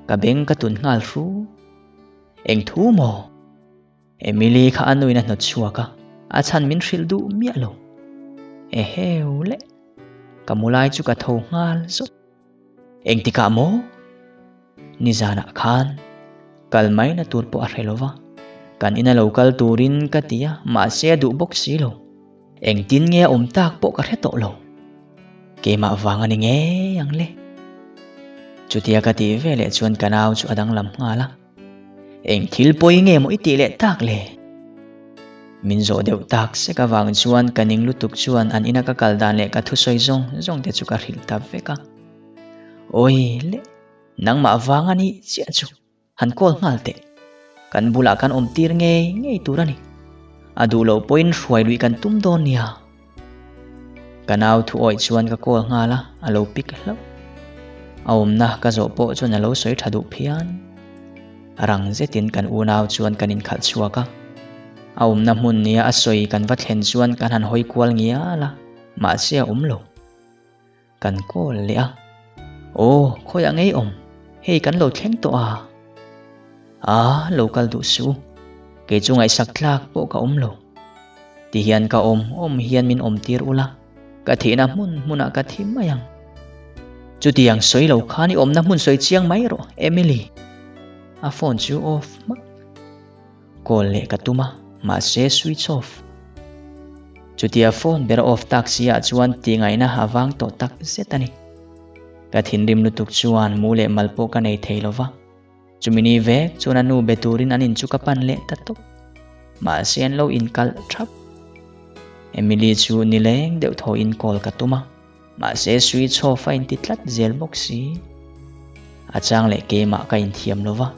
ka beng ka tun nghal hru. Eng thu maw? Emily kha a nuin a hnawt chhuak a, a chhan min hrilh duh miah lo. Eheu le, ka mu lai chu ka tho nghal zawt. Engtikah maw? Nizanah khan kal mai na tur pawh a hre lo va, kan ina lo kal turin ka ti a, mahse a duh bawk si lo. Engtin nge a awm tak pawh ka hre tawh lo. Keimah vang a ni ngei ang le. Chutia ka tih veleh chuan ka nau chu a danglam nghal a. Eng thil pawi nge maw i tih leh tak le? Min zawh deuh tak sek avang chuan ka ning lutuk chuan an ina ka kal dan leh ka thusawi zawng zawng te chu ka hrilh ta vek a. Awi le, nangmah vang a nih chiah chu han call nghal teh. Kan bulah kan awm tir ngei ngei tur a ni. A duh loh pawhin hruai luih kan tum dawn nia. Ka nau thu awih chuan ka call nghal a, a lo pick hlauh. A awmna ka zawh pawh chuan a lo sawi tha duh phian. Rang zetin kan unau chuan kan inkhalh chhuak a. A awmna hmun nia a sawi kan va thlen chuan kan han hawi kual ngial a, mahse a awm lo. Kan call leh a, Aw, khawiah ngei awm, hei kan lo thleng tawh a. A, lo kal duh suh u, kei chu ngaihsak tlak pawh ka awm lo. Ti hian ka awm awm hian min awm tir ula, ka thihna hmun hmunah ka thi mai ang. Chutiang sawi lo khan i awmna hmun sawi chiang mai rawh, Emily. A phone chu off hmak. Call leh ka tum a, mahse switch off. Chutia phone ber a off tak si ah chuan tihngaihna a vang tawh tak zet a ni. Ka thinrim lutuk chuan mu leh mal pawh ka nei thei lo va. Chumi ni vek chuan a nu be turin an in chu ka pan leh ta tawp. Mahse an lo inkalh thap. Emily chu nileng deuh thaw in call ka tum a. Mahse switch off a inti tlat zel bawk si. A chang leh keimah ka inthiam lo va.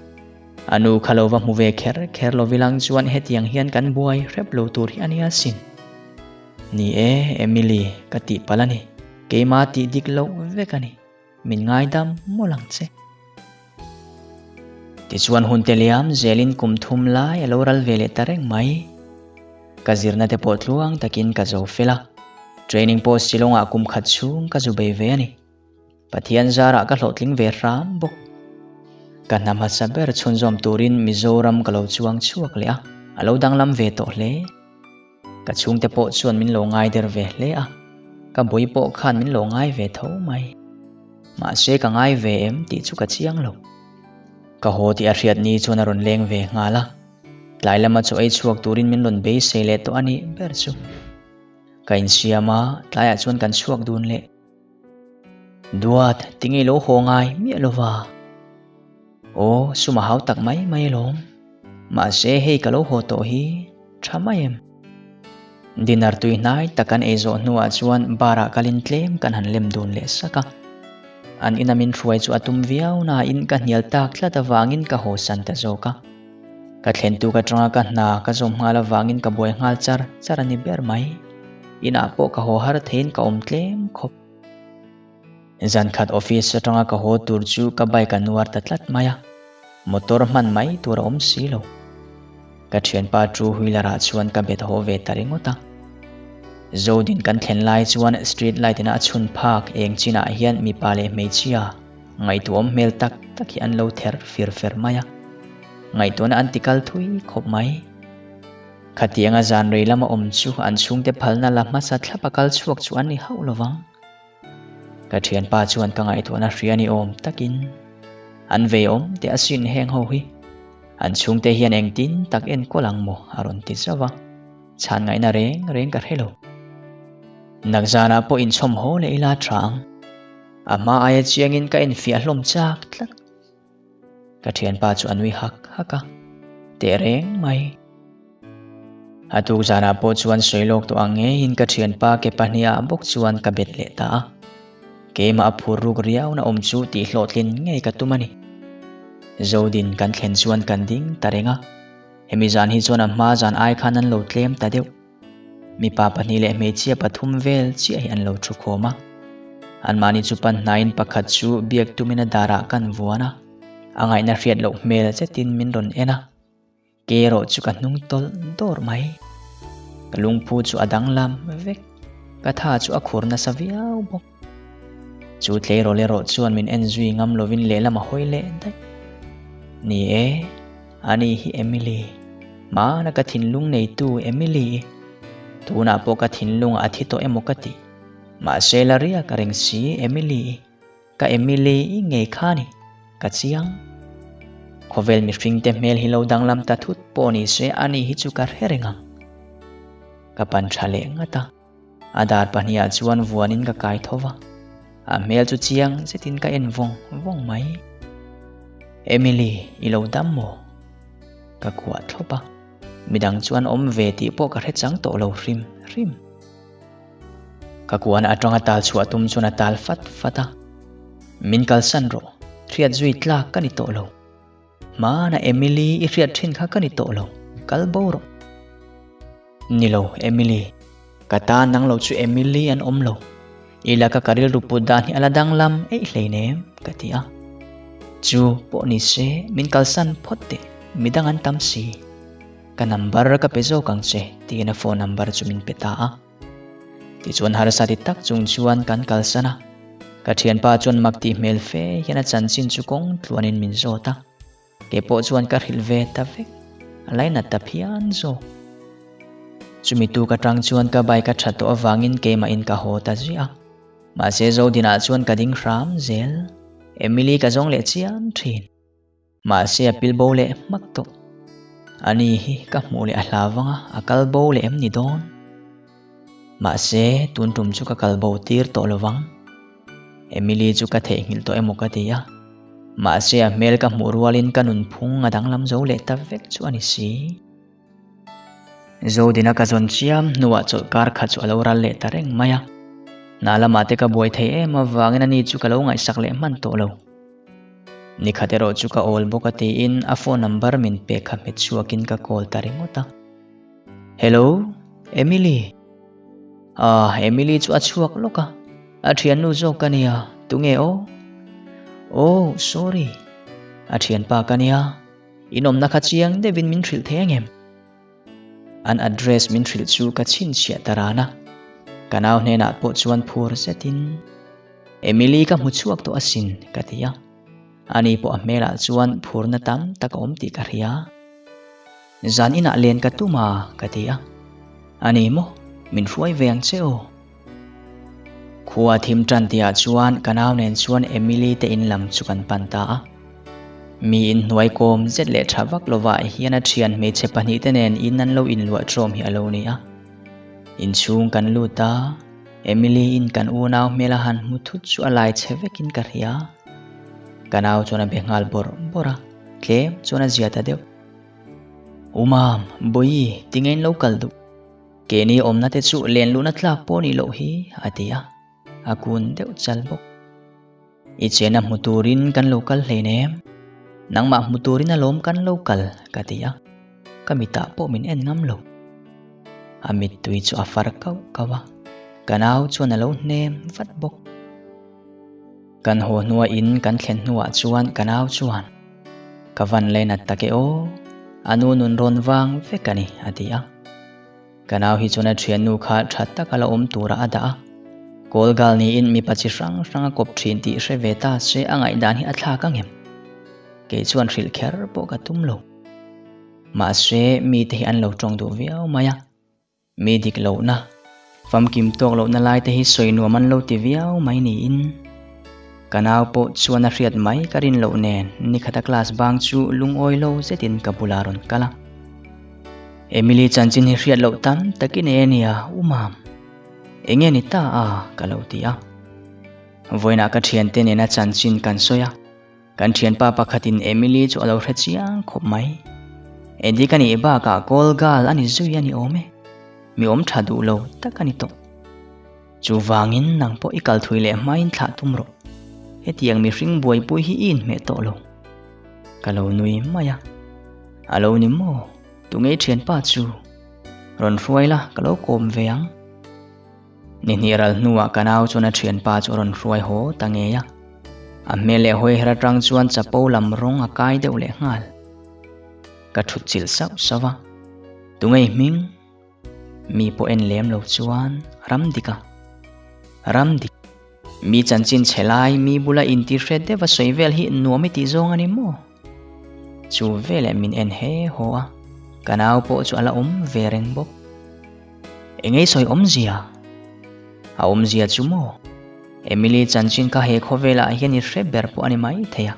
A nu kha lo va hmu ve kher kher lo vilang chuan hetiang hian kan buai hrep lo tur hi a nia sin. Ni e, Emily, ka tih palh a ni. Keimah tih dik loh vek a ni. Min ngaidam mawlh ang che. Tichuan hun te liam zelin kum thum lai a lo ral ve leh ta reng mai. Ka zirna te pawh tluang takin ka zo fel a, training pawh Shillong-ah kum khat chhung ka zu bei ve a ni. Pathian zarah ka hlawhtling ve hram bawk. Ka hna hmasa ber chhunzawm turin Mizoram ka lo chuang chhuak leh a, a lo danglam ve tawh hle. Ka chhungte pawh chuan min lo ngai der ve hle a, ka bui pawh khan min lo ngai ve tho mai. Mahse ka ngai ve em tih chu ka chiang lo. Ka haw tih a hriat ni chuan a rawn leng ve nghal a, tlai lama chaw ei chhuak turin min rawn beisei leh tawh a nih ber chu. Ka insiam a, tlaiah chuan kan chhuak dun leh. Duat, tinge lo haw ngai miah lova? Aw, sum a hau tak mai mai alawm. Mahse hei ka lo haw tawh hi tha mai em? Dinner tui hnai tak kan ei zawh hnuah chuan bar ah kalin tlem kan han lem dun leh sak a. An ina min hruai chu a tum viau nain ka hnial tak tlat avangin ka haw san ta zawk a. Ka thlentu ka tanga ka hna ka zawm nghal avangin ka buai nghal char char a ni ber mai. Inah pawh ka haw har theiin ka awm tlem khawp. Zan khat office atanga ka haw tur chu ka bike a nuar ta tlat mai a, motor hman mai tur a awm si lo. Ka thianpa two wheeler ah chuan ka bet haw ve ta ringawt a. Zodin kan thlen lai chuan street light ina a chhun phak eng chinah hian mipa leh hmeichhia ngaihtuahawm hmel tak tak hi an lo ther fir fer mai a. Ngaihtuahna an ti kal thui khawp mai. Khatianga zan rei lama awm chu an chhungte phalna la hmasa thlap a kal chhuak chu an ni hauh lovang. Ka thianpa chuan ka ngaihtuahna hria ni awm takin an vei awm teh asin heng ho hi. An chhungte hian engtin tak enkawl ang maw a rawn ti zauh a, chhan ngaihna reng reng ka hre lo. Nakzanah pawh inchhawm haw leh ila tha ang. A hma aia chiangin ka enfiah hlawm chak tlat. Ka thianpa chu a nui hak hak a, teh reng mai. A tuk zanah pawh chuan sawi lawk tawh ang ngeiin ka thianpa ke pahniha bawk chuan ka bet leh ta a. Keimah a phur ruk riauna awm chu tih hlawhtlin ngei ka tum a ni. Zodin kan thlen chuan kan ding ta reng a. Hemi zan hi chuan a hma zan ai khan an lo tlem ta deuh. Mipa pahnih leh hmeichhia pathum vel chiah hi an lo thu khawm a. Anmahni chu pan hnaiin pakhat chu biak tumin a darah kan vuan a. A ngaihna hriat loh hmel zetin min rawn en a. Ke erawh chu ka hnung tawlh dawr mai. Ka lungphu chu a danglam vek. Ka tha chu a khur nasa viau bawk. Chu tleirawl erawh chuan min en zui ngam lovin lehlam a hawi leh daih. Ni e. Ani hi Emily. Hmana ka thinlung neitu Emily i. Tunah pawh ka thinlungah a thi tawh emaw ka ti. Mahse la riak a reng si Emily i. Ka Emily i ngei kha ni. Ka chiang. Khawvel mihringte hmel hi lo danglam ta thut pawh ni se ani hi chu ka hre reng ang. Ka pan tha leh ngat a. A dar pahnihah chuan vuanin ka kai tho va, a hmel chu chiang zetin ka en vawng vawng mai. Emily, i lo dam maw? Ka kuah thlawp a, midang chuan awm ve tih pawh ka hre chang tawh lo hrim hrim. Ka kuahna atanga tal chhuah tum chuan a tal fat fat a, Min kalsan rawh, hriat zui tlak ka ni tawh lo. Hmana Emily i hriat thin kha ka ni tawh lo, kal bo rawh. Ni lo, Emily. Ka tan nang lo chu Emily an awm lo. I laka ka rilru put dan hi a la danglam eih hleinem, ka ti a. Chu pawh ni se, min kalsan phawt teh, midang an tam si. Ka number ka pe zawk ang che, tiin a phone number chu min pe ta a. Tichuan harsa ti tak chung chuan kan kalsan a. Ka thianpa chuan mak tih hmel fe hian a chanchin chu kawng tluanin min zawt a. Kei pawh chuan ka hrilh ve ta vek, a lainat ta phian zawk. Chumi tuk atang chuan ka bike a that tawh avangin keimahin ka haw ta ziah a. Mahse Zodinah chuan ka ding hram zel, Emily ka zawng leh chiam thin. Mahse a pil bo leh hmak tawh. Ani hi ka hmuh leh a hlau vang a, a kal bo leh em ni dawn? Mahse tun tum chu ka kal bo tir tawh lo vang. Emily chu ka theihnghilh tawh emaw ka ti a, mahse a hmel ka hmuh rualin ka nunphung a danglam zo leh ta vek chu a ni si. Zodina ka zawn chiam hnuah chawlhkar khat chu a lo ral leh ta reng mai a, hna lamah te ka buai thei em avangin ani chu ka lo ngaihsak leh hman tawh lo. Nikhat erawh chu ka awl bawk a tiin a phone number min pek kha hmet chhuakin ka call ta ringawt a. Hello, Emily. Ah, Emily chu a chhuak lawk a. A thiannu zawk ka nia, tunge aw? Oh, sorry. A thianpa ka nia. In awmna kha chiang deuhin min hrilh thei angem? An address min hrilh chu ka chhinchhiah ta ran a. Ka nau hnenah pawh chuan phur zetin, Emily ka hmu chhuak tawh asin, ka ti a. Ani pawh a hmelah chuan phurna tam tak a awm tih ka hria. Zan inah len ka tum a, ka ti a. Ani maw, min hruai ve ang che aw. Khua thim tan tihah chuan ka nau nen chuan Emily te in lam chu kan pan ta a. Mi inhnuai kawm zet leh tha vak lovah hian a thian hmeichhe pahnihte nen in an lo inluah ṭawm hi a lo ni a. Inchhung kan lut a, Emily in kan unau hmel a han hmu thut chu a lai chhe vekin ka hria. Ka nau chuan a be nghal bawrh bawrh a, tlem chuan a zia ta deuh. U Mam, Bawihi, tinge in lo kal duh? Keini awmna te chu len luhna tlak pawh nih loh hi, a ti a, a kun deuh chal bawk. I chena hmu turin kan lo kal hleinem, nangmah hmu turin alawm kan lo kal, ka ti a, ka mitah pawh min en ngam lo. A mittui chu a far kauh kauh a, ka nau chuan a lo hnem vat bawk. Kan haw hnua in kan thlen hnuah chuan ka nau chuan, Ka van leinat tak e aw, a nu nun rawn vang vek a ni, a ti a. Ka nau hi chuan a thiannu kha tha taka la awm tura a dah a. Kawl gal niin mipa chi hrang hrang a kawp thin tih hre ve ta se a ngaihdan hi a thlak ang em? Kei chuan hrilh kher pawh ka tum lo. Mahse, mite hi an lo tawng duh viau mai a. Mi dik lohna, famkim tawk lohna lai te hi sawi nuam an lo ti viau mai niin. Ka nau pawh chuan a hriat mai ka rin loh nen nikhata class bang chu lungawi lo zetin ka bulah rawn kal a. Emily chanchin hi hriat loh tam takin e nia u mam. Enge ni ta a ka lo ti a. Vawiinah ka thiante nena chanchin kan sawi a. Kan thianpa pakhatin Emily chu a lo hre chiang khawp mai. Eddie ka nih bakah call girl a ni zui a ni awm e. Mi awm tha duh lo tak a ni tawh. Chuvangin nang pawh i kal thui leh hmain thlah tum rawh. Hetiang mihring buaipui hi i inhmeh tawh lo. Ka lo nui mai a. A lo ni maw? Tungei thianpa chu? Rawn hruai la, ka lo kawm ve ang. Ni hnih ral hnuah ka nau chuan a thianpa chu a rawn hruai haw ta ngei a. A hmel leh hawi her atang chuan chapo lam rawng a kai deuh leh nghal. Ka thut chilh sauh sauh a. Tungei hming? Mi pawh en lem lo chuan ram dik a. Ram dik. Mi chanchin chhe lai mi bula intihret deuh a sawi vel hi nuam i tih zawng a ni maw? Chu veleh min en he haw a, ka nau pawh chu a la awm ve reng bawk. Engei sawi awmzia? A awmzia chu maw? Emily chanchin kha he khawvelah hian i hre ber pawh a ni mai thei a.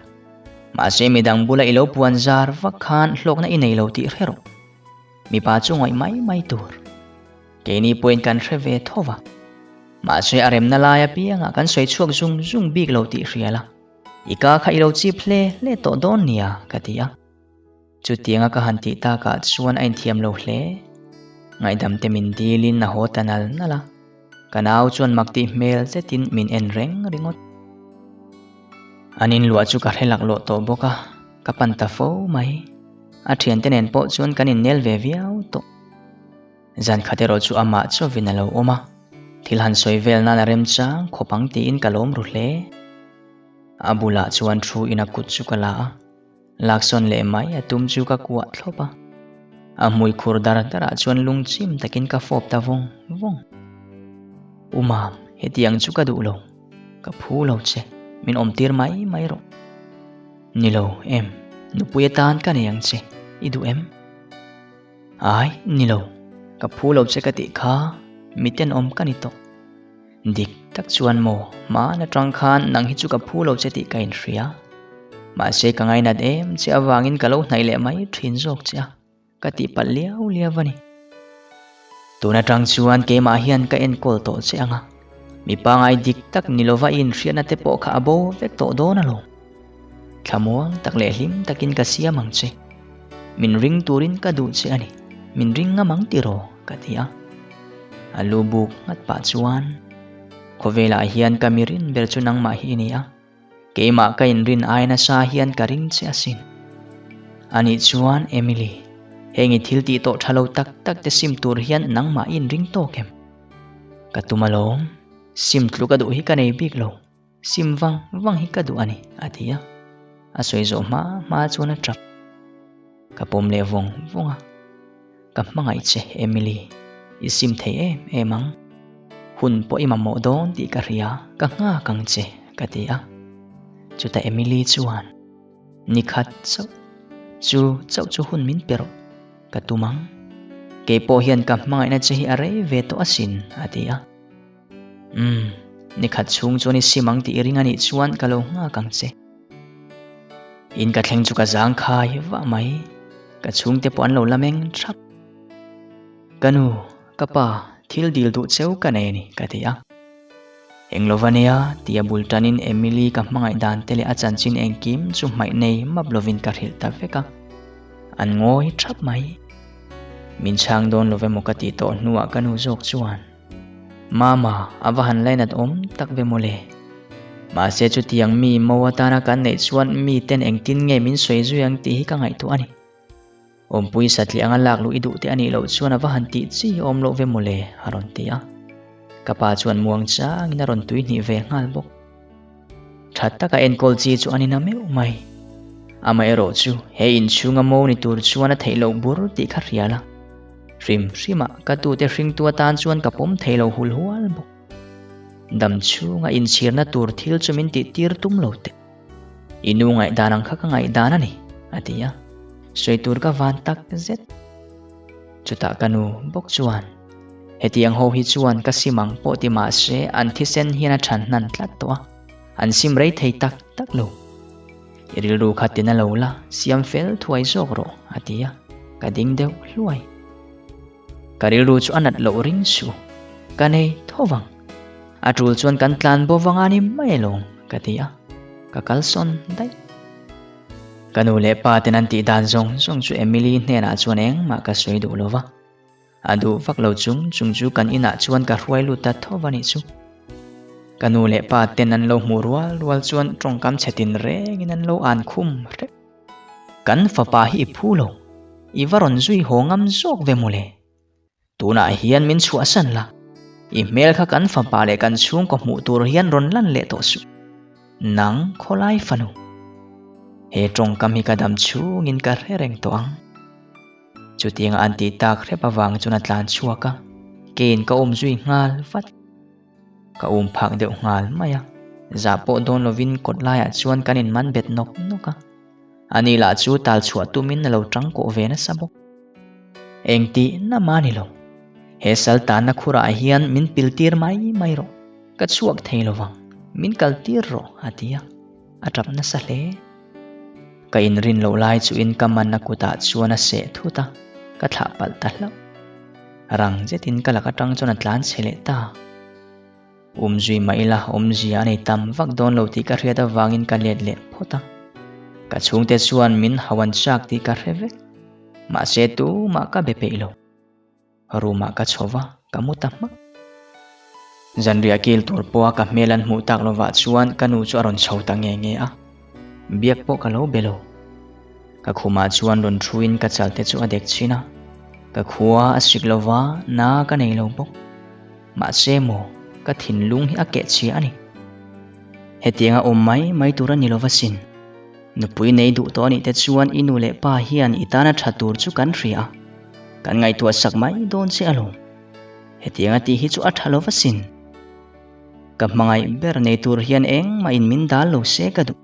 Mahse midang bula i lo puan zar vak khan hlawkna i nei lo tih hre rawh. Mipa chu ngawih mai mai tur. Keini pawhin kan hre ve tho va. Mahse a remna lai apiangah kan sawi chhuak zung zung bik lo tih hria la. I ka kha i lo chip hle hle tawh dawn nia, ka ti a. Chutianga ka han tih takah chuan a inthiam lo hle. Ngaihdam te min dilin a haw ta nal nal a. Ka nau chuan mak tih hmel zetin min en reng ringawt. An inluah chu ka hre laklawh tawh bawk a, ka pan ta fo mai. A thiante nen pawh chuan kan innel ve viau tawh. Zan khat erawh chu amah chauhin a lo awm a, thil han sawi vel nan a remchang khawp ang tiin ka lawm ru hle. A bulah chuan thu in a kut chu ka la a, laksawn leh mai a tum chu ka kuah thlawp a. A hmui khur dar darah chuan lungchim takin ka fawp ta vawng vawng. U Mam, hetiang chu ka duh lo, ka phu lo che, min awmtir mai mai rawh. Ni lo em, nupui atan ka nei ang che, i duh em? Ai, ni lo, ka phu lo che ka tih kha mi tenawm ka ni tawh. Dik tak chuan maw, hmaan atang khan nang hi chu ka phu lo che tih ka inhria. Mahse ka ngainat em che avangin ka lo hnaih leh mai thin zawk che a, ka tih palh liau liau a ni. Tun atang chuan keimah hian ka enkawl tawh che ang a, mi pangai dik tak ni lova i inhriatna te pawh kha a bo vek tawh dawn alawm. Thlamuang tak leh hlim takin ka siam ang che. Min ring turin ka duh che a ni. Min ring ngam ang tiraw? ka ti a. A lu buk nghat pah chuan, Khawvelah hian ka mi rin ber chu nangmah hi i ni a. Keimah ka inrin ai nasa hian ka ring che asin. Anih chuan, Emily, heng i thil tih tawh tha lo tak tak te sim tur hian nangmah i inring tawk em? Ka tum alawm. Sim tluk a duh hi ka nei bik lo. Sim vang vang hi ka duh a ni, a ti a. A sawi zawh hma hma chuan a tap. Ka pawm leh vawng vawng a. Ka hmangaih che, Emily. I sim thei em em ang. Hun pawh i mamawh dawn tih ka hria, ka nghak ang che, ka ti a. Chutah Emily chuan, Ni khat chauh, chu chauh chu hun min pe rawh, ka tum ang. Kei pawh hian ka hmangaihna che hi a rei ve tawh asin, a ti a. Umm, ni khat chhung chuan i sim ang tih i ring a nih chuan ka lo nghak ang che. In ka thleng chu ka zang khai vah mai, ka chhungte pawh an lo la meng thap. Ka nu, ka pa, thil dil duh cheu ka nei a ni, ka ti a. Eng lova nia, tia bul tanin Emily ka hmangaih dan te leh a chanchin engkim chu hmaih nei map lovin ka hrilh ta vek a. An ngawi thap mai. Min chhang dawn lo emaw ka tih tawh hnuah ka nu zawk chuan, Mama, a va han lainat awm tak ve mawle. Mahse chutiang mi mo atana kan neih chuan miten engtin nge min sawi zui ang tih hi ka ngaihtuah a ni. Awmpui satliah anga lak luh i duh te a nih loh chuan a va han tih chi awm loh ve mawle, a rawn ti a. Ka pa chuan muang changin a rawn tui hnih ve nghal bawk. Tha taka enkawl chi chu a ni na meuh mai. Amaherawh chu he inchhunga mo ni tur chuan a theih loh bur tih kha hria la. Hrim hrimah ka tute hringtu atan chuan ka pawm thei lo hul hual bawk. Dam chhunga inchhirna tur thil chu min tih tir tum lo teh. I nu ngaihdan ang kha ka ngaihdan a ni, a ti a. Sawi tur ka van tak zet. Chutah ka nu bawk chuan, Hetiang ho hi chuan ka sim ang pawh ti mah se an thisen hian a than hnan tlat tawh a, an sim rei thei tak tak lo. I rilru kha tina lo la, siam fel thuai zawk rawh, a ti a, ka ding deuh hluai. Ka rilru chu a nat loh ring suh, ka nei tho vang. A tul chuan kan tlan bo vang a ni mai alawm, ka ti a, ka kalsawn daih. Ka nu leh pa ten an tih dan zawng zawng chu Emily hnenah chuan engmah ka sawi duh lo va. A duh vak lo chung chung chu kan inah chuan ka hruai lut ta tho va nih chu. Ka nu leh pa ten an lo hmuh rual rual chuan tawngkam chhe tin rengin an lo an khum hrep. Kan fapa hi i phu lo, i va rawn zui haw ngam zawk ve mawle. Tunah hian min chhuahsan la, i hmel kha kan fapa leh kan chhungkaw hmuh tur hian rawn lan leh tawh suh. Nang khawlai fanu. He tawngkam hi ka dam chhungin ka hre reng tawh ang. Chutianga an tih tak hrep avang chuan a tlan chhuak a, keiin ka awm zui nghal vat. Ka um phak deuh nghal mai a, zah pawh dawn lovin kawt laiah chuan kan inman bet nawk nawk a. Ani lah chu tal chhuah tumin a lo tang kawh ve nasa bawk. Engtih na mah ni lo. He sal tanna khurah hian min pil tir mai mai rawh. Ka chhuak thei lo vang. Min kal tir rawh a ti a. A tap nasa hle. Ka inrin loh lai chuin ka manna kutah chuan a seh thut a, ka thlah palh ta hlauh. Rang zetin ka lak atang chuan a tlan chhe leh ta. Umzui mah ila awmzia a nei tam vak dawn lo tih ka hriat avangin ka let leh phawt a. Ka chhungte chuan min hau an chak tih ka hre vek. Mahse tumah ka be peih lo. Room ah ka chho va, ka mu ta hmak. Zanriah kil tur pawha ka hmel an hmuh tak lovah chuan ka nu chu a rawn chho ta nge nge a. Biak pawh ka lo be lo. Ka khumah chuan rawn thuin ka chal te chu a dek chhin a. Ka khua a sik lova, na ka nei lo bawk. Mahse maw, ka thinlung hi a keh chhia a ni. Hetianga awm mai mai tur a ni lova sin. Nupui nei duh tawh a nih te chuan i nu leh pa hian i tana tha tur chu kan hria a. Kan ngaihtuah sak mai dawn che alawm. Hetianga tih hi chu a tha lova sin. Ka hmangaih ber nei tur hian engmah in min dal lo se ka duh.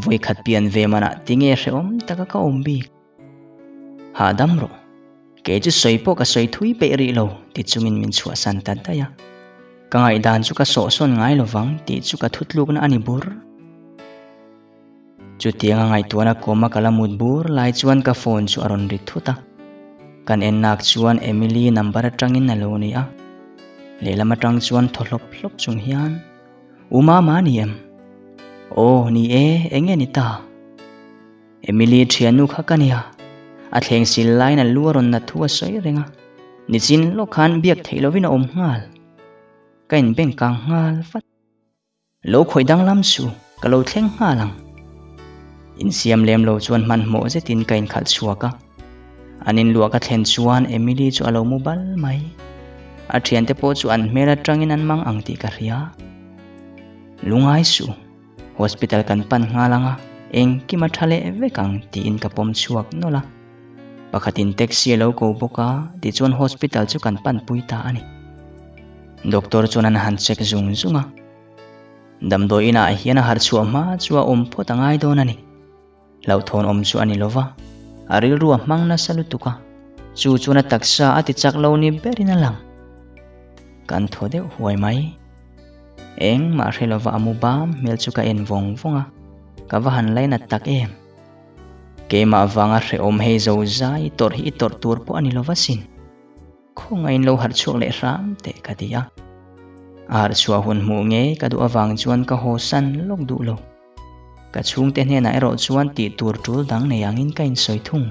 Vawikhat pian ve manah tinge hrehawm taka ka awm bik. Hahdam rawh. Kei chu sawi pawh ka sawi thui peih rih lo ti chungin min chhuahsan ta daih a. Ka ngaihdan chu ka sawhsawn ngai lovang tih chu ka thutlukna a ni bur. Chutianga ngaihtuahna kawma ka la mut bur lai chuan ka phone chu a rawn ri thut a. Kan ennak chuan Emily number atangin a lo ni a. Lehlam atang chuan thaw hlawp hlawp chung hian, U Mama a ni em? Aw, ni e, eng nge ni ta? Emily thiannu kha ka nia. A thleng sil laiin a lu a rawn nat thu a sawi reng a. Nichin lawk khan biak theih lovin a awm nghal. Ka inbeng kang nghal vat. Lo khawih danglam su, ka lo thleng nghal ang. Insiam lem lo chuan hmanhmawh zetin ka inkhalh chhuak a. An inluah ka thlen chuan Emily chu a lo mu bal mai. A thiante pawh chu an hmel atangin an mang ang tih ka hria. Lungai su, hospital kan pan nghal ang a, engkim a tha leh vek ang tiin ka pawm chhuak nawlh a. Pakhatin taxi a lo ko bawk a, tichuan hospital chu kan panpui ta a ni. Doctor chuan an han check zung zung a, Damdawi inah hian a harh chhuah hma chu a awm phawt a ngai dawn a ni. Hlauhthawn awm chu a ni lo va, a rilru a hmang nasa lutuk a, chu chuan a taksa a ti chak lo ni berin a lang. Kan thaw deuh huai mai. Engmah hre lova a mu bam hmel chu ka en vawng vawng a, ka va han lainat tak em. Keimah vanga hrehawm hei zo zai i tawrh hi i tawrh tur pawh a ni lo va sin. Khawngain lo harh chhuak leh hram teh ka ti a. A harh chhuah hun hmuh ngei ka duh avang chuan ka haw san lawk duh lo. Ka chhungte hnenah erawh chuan tih tur tul dang nei angin ka insawi thung.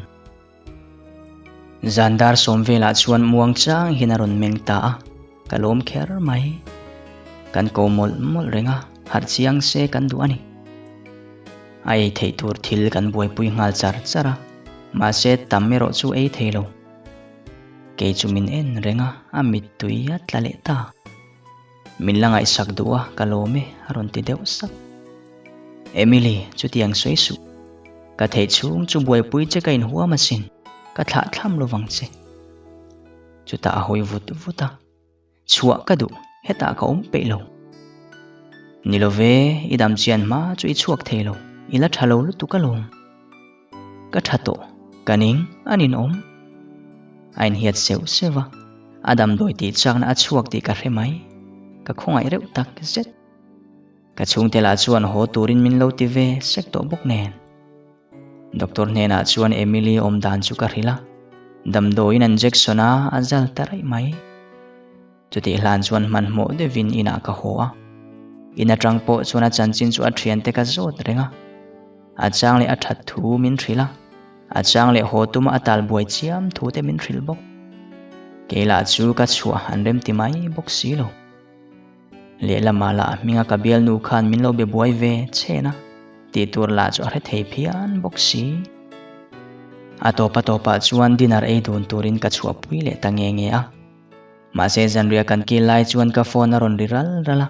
Zan dar sawm velah chuan muang chang hian a rawn meng ta a, ka lawm kher mai. Kan ko mawlh mawlh reng a, harh chiang se kan duh a ni. A ei theih tur thil kan buaipui nghal char char a, mahse tam erawh chu ei thei lo. Kei chu min en reng a, a mittui a tla leh ta. Min la ngaihsak duh a, ka lawm e, a rawn ti deuh sak. Emily, chutiang sawi suh. Ka theih chhung chu buaipui che ka inhuam asin, ka thlah thlam lovang che. Chutah a hawi vut vut a. Chhuah ka duh, hetah ka awm peih lo. Ni lo ve, i dam chian hma chu i chhuak thei lo, i la tha lo lutuk alawm. Ka tha tawh, ka ning, a ninawm. A inhiat seuh seuh a, a damdawi tih chakna a chhuak tih ka hre mai, ka khawngaih reuh tak zet. Ka chhungte lah chuan haw turin min lo ti ve sek tawh bawk nen. Doctor hnenah chuan Emily awm dan chu ka hrilh a, damdawiin an jection a, a zal ta raih mai. Chutih hlan chuan hmanhmawh deuhin inah ka haw a, in atang pawh chuan a chanchin chu a thiante ka zawt reng a. A chang leh a that thu min hrilh a, a chang leh haw tuma a tal buai chiam thu te min hrilh bawk. Kei lah chu ka chhuah an remti mai bawk si lo. Lehlamah lah hminga ka bialnu khan min lo be buai ve chhen a, tih tur lah chu a hre thei phian bawk si. A tawpa tawpah chuan dinner ei dun turin ka chhuahpui leh ta nge nge a. Mahse zanriah kan kil lai chuan ka phone a rawn ri ral ral a,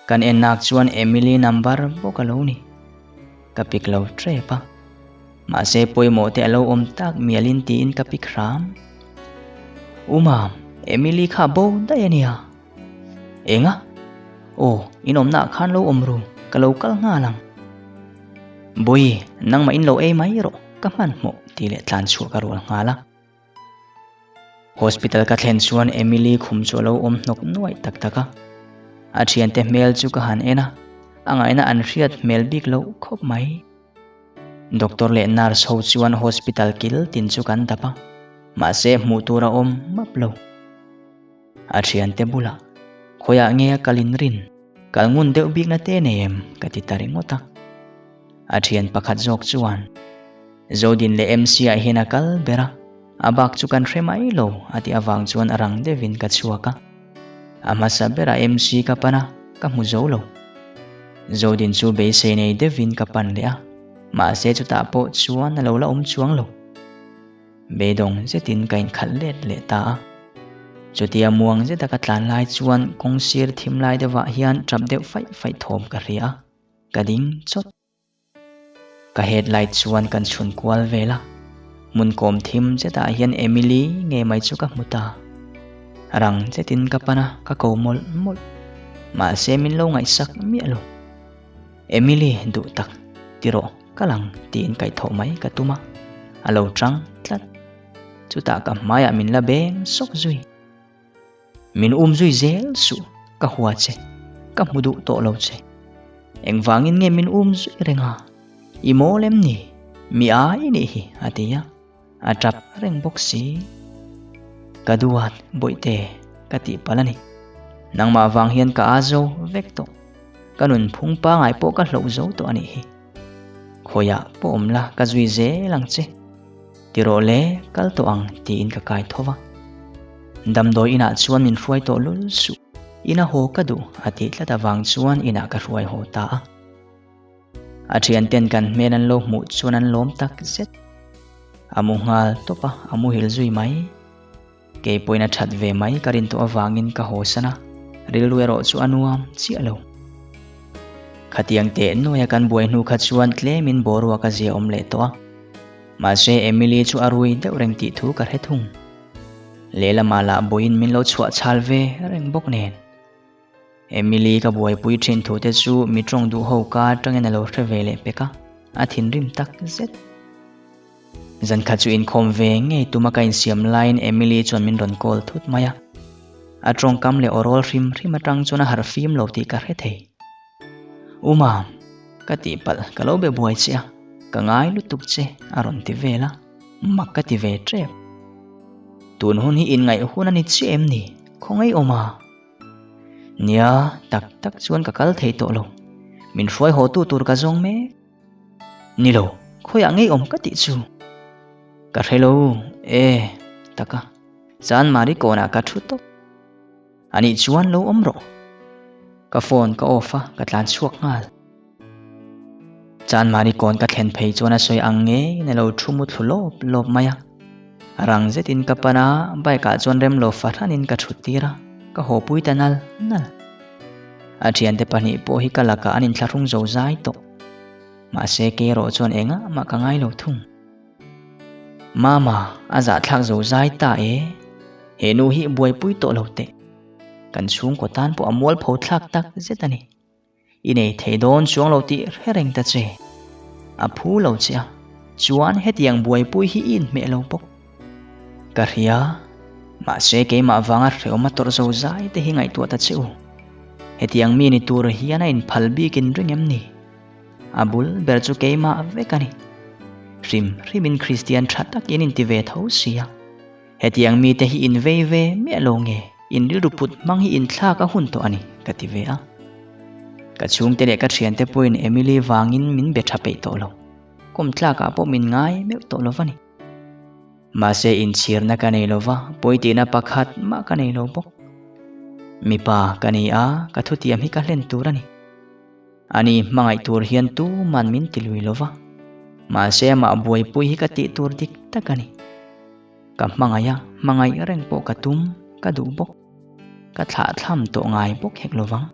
kan ennak chuan Emily number bawk a lo ni. Ka pick lo tep a, mahse pawimawh te a lo awm tak mialin tiin ka pick hram. U Mam, Emily kha bo daih a nia. Enga? Aw, in awmnaah khan lo awm ru, ka lo kal nghal ang. Bawi, nangmah in lo ei mai rawh, ka hmanhmawh tih leh tlan chhuah ka rual nghal a. Hospital ka thlen chuan Emily khum chu a lo awm hnawk nuaih tak tak a. A thiante hmel chu ka han en a, a ngaihna an hriat hmel bik loh khawp mai. Doctor leh nurse ho chuan hospital kil tin chu kan dap a, mahse hmuh tur a awm map lo. A thiante bulah, Khawiah nge a kal in rin? Kal ngun deuh bikna te nei em? ka ti ta ringawt a. A thian pakhat zawk chuan, Zodin leh MC-ah hian a kal ber a, a bak chu kan hre mai lo a tih avang chuan a rang deuhin ka chhuak a. A hmasa berah MC ka pan a, ka hmu zo lo. Zodin chu beisei nei deuhin ka pan leh a, mahse chutah pawh chuan a lo la awm chuang lo. Beidawng zetin ka inkhalh let leh ta a. Chutia muang zeta ka tlan lai chuan kawng sir thim lai deuhah hian tap deuh faih faih thawm ka hria a, ka ding chawt. Ka headlight chuan kan chhun kual vel a, hmun kawm thim zetah hian Emily nge mai chu ka hmu ta. Rang zetin ka pan a, ka ko mawlh mawlh. Mahse min lo ngaihsak miah lo. Emily duh tak, ti rawh, ka lang tiin kaihthawh mai ka tum a, a lo tang tlat. Chutah ka hmaiah min la beng sawk zui. Min um zui zel suh, ka hua che, ka hmu duh tawh lo che. Engvangin nge min um zui reng a? I mawl em ni? Mi a i nih hi, a ti a. A tap reng bawk si. Ka duat bawihte ka tih palh a ni. Nangmah vang hian ka a zo vek tawh. Ka nun phung pangai pawh ka hloh zo tawh a nih hi. Khawiah pawh awm la ka zui zel ang che. Ti rawh le kal tawh ang tiin ka kai tho va. Damdawi inah chuan min hruai tawh lul suh. Ina haw ka duh a tih tlat avang chuan inah ka hruai haw ta a. A thianten kan hmel an lo hmuh chuan an lawm tak zet. A mu nghal tawp a, a muhil zui mai. Kei pawhin a that ve mai ka rin tawh avangin ka haw san a, rilru erawh chu a nuam chiah lo. Khatiang teh nuaia kan buai hnu kha chuan tlemin boruak a zia awm leh tawh a. Mahse Emily chu a rui deuh reng tih thu ka hre thung. Lehlamah lah buaiin min lo chhuah chhal ve reng bawk nen. Emily ka buaipui thin thu te chu mi tawng duh ho ka atangin a lo hre ve leh pek a, a thinrim tak zet. Zan khat chu inkhawm ve ngei tuma ka insiam laiin Emily chuan min rawn call thut mai a. A tawngkam leh aw rawl hrim hrim atang chuan a harh fim lo tih ka hre thei. U Mam, ka tihpalh ka lo be buai che a, ka ngai lutuk che a rawn ti vel a, mak ka ti ve tep. Tun hun hi inngaih hun a ni chiah em ni? Khawngaih awm a? Nia, tak tak chuan ka kal thei tawh lo. Min hruai haw tu tur ka zawng mek. Ni lo, khawiah ngei awm ka tih chu. Ka hre lo, e, taka. Chanmari kawnah ka thu tawp. Anih chuan lo awm rawh. Ka phone ka off a, ka tlan chhuak nghal. Chanmari kawn ka thlen phei chuan a sawi ang ngeiin a lo thu mu thlu lawp lawp mai a. Rang zetin ka pan a, bike ah chuan rem lo fahranin ka thut tir a, ka haw pui ta nal nal. A thiante pahnih pawh hi ka lakah an inthlahrung zo zai tawh. Mahse kei erawh chuan engah mah ka ngai lo thung. Mama, a zahthlak zo zai ta e. He nu hi buaipui tawh lo teh. Kan chhungkaw tan pawh a mualpho thlak tak zet a ni. I nei thei dawn chuang lo tih hre reng ta che. A phu lo che a, chuan hetiang buaipui hi i inhmeh lo bawk. Ka hria, mahse keimah vanga hrehawm a tawrh zo zai te hi ngaihtuah ta che u. Hetiang mi ni tur hian a inphal bikin ring em ni? A bul ber chu keimah vek a ni. Hrim hrimin Kristian tha takin inti ve tho sia. Hetiang mite hi in vei ve miah lo nge, in rilru put hmang hi in thlak a hun tawh a ni, ka ti ve a. Ka chhungte leh ka thiante pawhin Emily vangin min be tha peih tawh lo, kawm tlakah pawh min ngai meuh tawh lo va ni. Mahse inchhirna ka nei lo va, pawitihna pakhat mah ka nei lo bawk. Mipa ka ni a, ka thutiam hi ka hlen tur a ni. Ani hmangaih tur hian tuman min ti lui lo va, mahse amah buaipui hi ka tih tur dik tak a ni. Ka hmangaih a, hmangaih reng pawh ka tum, ka duh bawk. Ka thlah thlam tawh ngai bawk hek lo vang.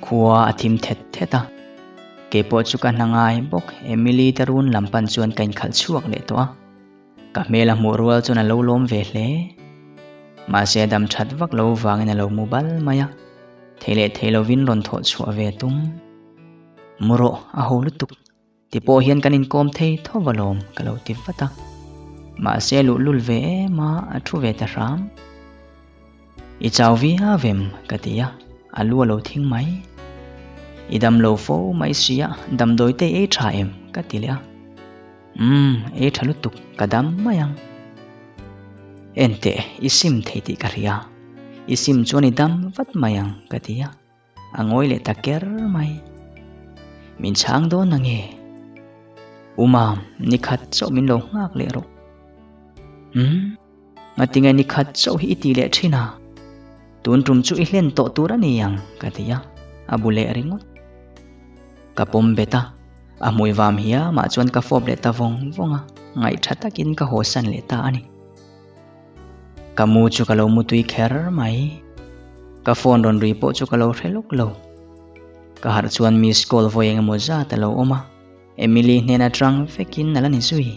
Khua a thim thet thet a, kei pawh chu ka hna ngai bawk Emily te run lam pan chuan ka inkhalh chhuak leh tawh a. Ka hmel a hmuh rual chuan a lo lawm ve hle. Mahse a dam that vak lo vangin a lo mu bal mai a, thei leh thei lovin rawn thawh chhuah ve tum. Mu rawh, a ho lutuk. Ti pawh hian kan inkawm thei tho alawm ka lo ti vat a. Mahse luhlul ve em a, a thu ve ta hram. I chau viau em? ka ti a, a lu a lo thing mai. I dam lo fo mai sia, damdawi te ei tha em? ka ti leh a. Umm, ei tha lutuk, ka dam mai ang. Enteh, i sim thei tih ka hria. I sim chuan i dam vat mai ang ka ti a. A ngawi leh ta ker mai. Min chhang dawn nange? U Mam, nikhat chauh min lo nghak leh rawh. Umm, ngatinge nikhat chauh hi i ti leh thin a? Tun tum chu i hlen tawh tur a ni ang, ka ti a, a bu leh ringawt. Ka pawm bet a, a hmui vam hiamah chuan ka fawp leh ta vawng vawng a, ngaihtha takin ka hawsan leh ta a ni. Ka mu chu ka lo mu tui kher mai. Ka phone rawn ri pawh chu ka lo hre lawk lo. Ka harh chuan miss call vawi eng emaw zat a lo awm a, Emily hnen atang vekin a la ni zui.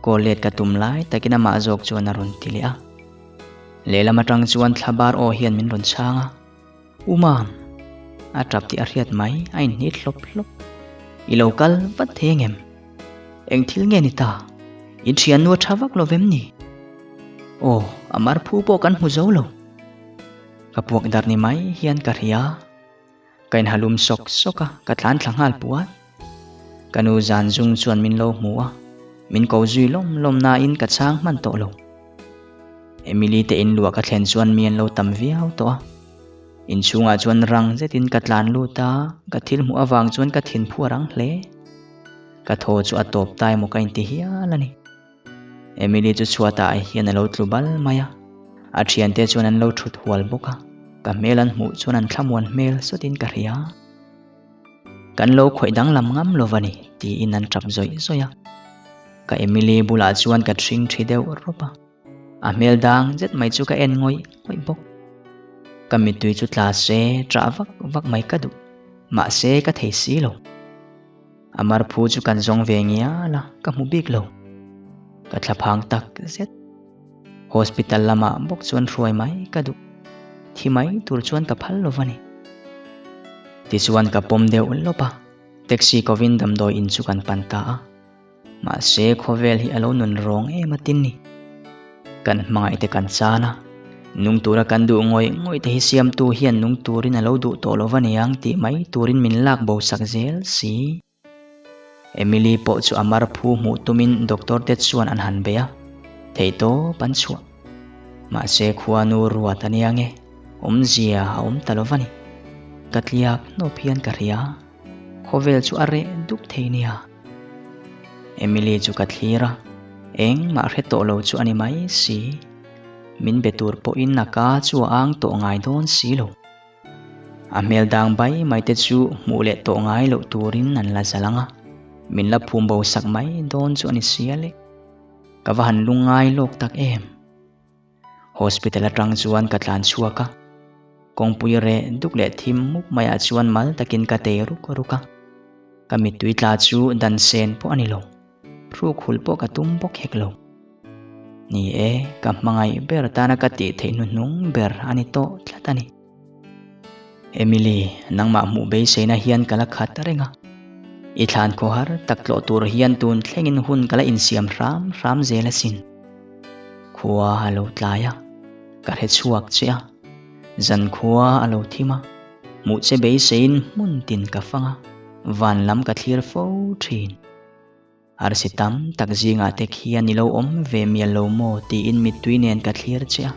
Call let ka tum lai takin amah zawk chuan a rawn ti leh a. Lehlam atang chuan thla bar aw hian min rawn chhang a. U Mam! A tap tih a hriat mai, a inhnit hlawp hlawp. I lo kal vat thei angem? Eng thil nge ni ta? In thiannu a tha vak lo vem ni? Aw, a mar phu pawh kan hmu zo lo. Ka puak dar ni mai hian ka hria. Ka inhalum sawk sawk a, ka tlan thla nghal puat. Ka nu zan zung chuan min lo hmu a, min ko zui lawm lawm nain ka chhang hman tawh lo. Emily te in luah ka thlen chuan mi an lo tam viau tawh a. Inchhungah chuan rang zetin ka tlan lut a, ka thil hmuh avang chuan ka thinphu a rang hle. Ka thaw chu a tawp ta emaw ka inti hial a ni. Emily chu chhuatah hian a lo tlu bal mai a, a thiante chuan an lo thut hual bawk a, ka hmel an hmuh chuan an thlamuan hmel sawtin ka hria. Kan lo khawih danglam ngam lo va ni tiin an tap zawih zawih a. Ka Emily bulah chuan ka thring thi deuh rawp a. A hmel dang zet mai chu ka en ngawih ngawih bawk. Ka mittui chu tla se ṭah vak vak mai ka duh. Mahse ka thei si lo. A marphu chu kan zawng ve ngial a, ka hmu bik lo. Ka thlaphang tak zet. Hospital lamah bawk chuan hruai mai ka duh. Thi mai tur chuan ka phal lo va ni. Tichuan ka pawm deuh lawp a, taxi kovin damdawi in chu kan pan ta a. Mahse khawvel hi a lo nun rawng em a tin ni. Kan hmangaih te kan chan a, nung tura kan duh ngawih ngawih te hi siamtu hian nung turin a lo duh tawh lo va niang tih mai turin min lak bo sak zel si. Emily pawh chu a mar phu hmuh tumin doctor te chuan an han bei a, theihtawp an chhuah. Mahse khuanu ruat a nia nge, awmzia a awm ta lo va ni. Ka tliak hnawp hian ka hria, khawvel chu a reh dup thei nia. Emily chu ka thlir a, engmah hre tawh lo chu a ni mai si. Min be tur pawhin a ka chu a ang tawh ngai dawn si lo. A hmel dang bai mai te chu hmuh leh tawh ngai loh turin an la zal ang a, min la phum bo sak mai dawn chu a ni sia le. Ka va han lungngai lawk tak em. Hospital atang chuan ka tlan chhuak a, kawngpui reh duk leh thim mup maiah chuan mal takin ka tei ruk ruk a. Ka mittui tla chu dan sen pawh a ni lo, hruk hulh pawh ka tum bawk hek lo. Ni e, ka hmangaih ber tana ka tih theih hnuhnung ber a ni tawh tlat a ni. Emily, nangmah hmuh beiseina hian ka la khat reng a. I thlan khawhar tak tlawh tur hian tun thlengin hun ka la insiam hram hram zel asin. Khua a lo tlai a, ka hre chhuak che a. Zan khua a lo thim a, hmuh che beiseiin hmun tin ka fang a, van lam ka thlir fo thin. Arsi tam tak zingah te khian i lo awm ve mial lo maw tiin mittui nen ka thlir che a,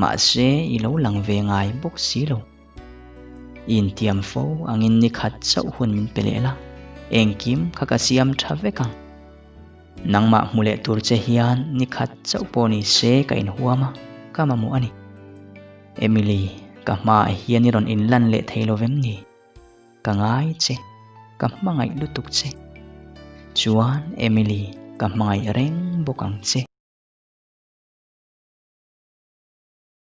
mahse i lo lang ve ngai bawk si lo. I intiam fo angin ni khat chauh hun min pe leh la, engkim kha ka siam tha vek ang. Nangmah hmu leh tur che hian ni khat chauh pawh ni se ka inhuam a, ka mamawh a ni. Emily, ka hmaah hian i rawn inlan leh thei lo vem ni? Ka ngai che, ka hmangaih lutuk che. Chuan Emily, ka hmangaih reng bawk ang che.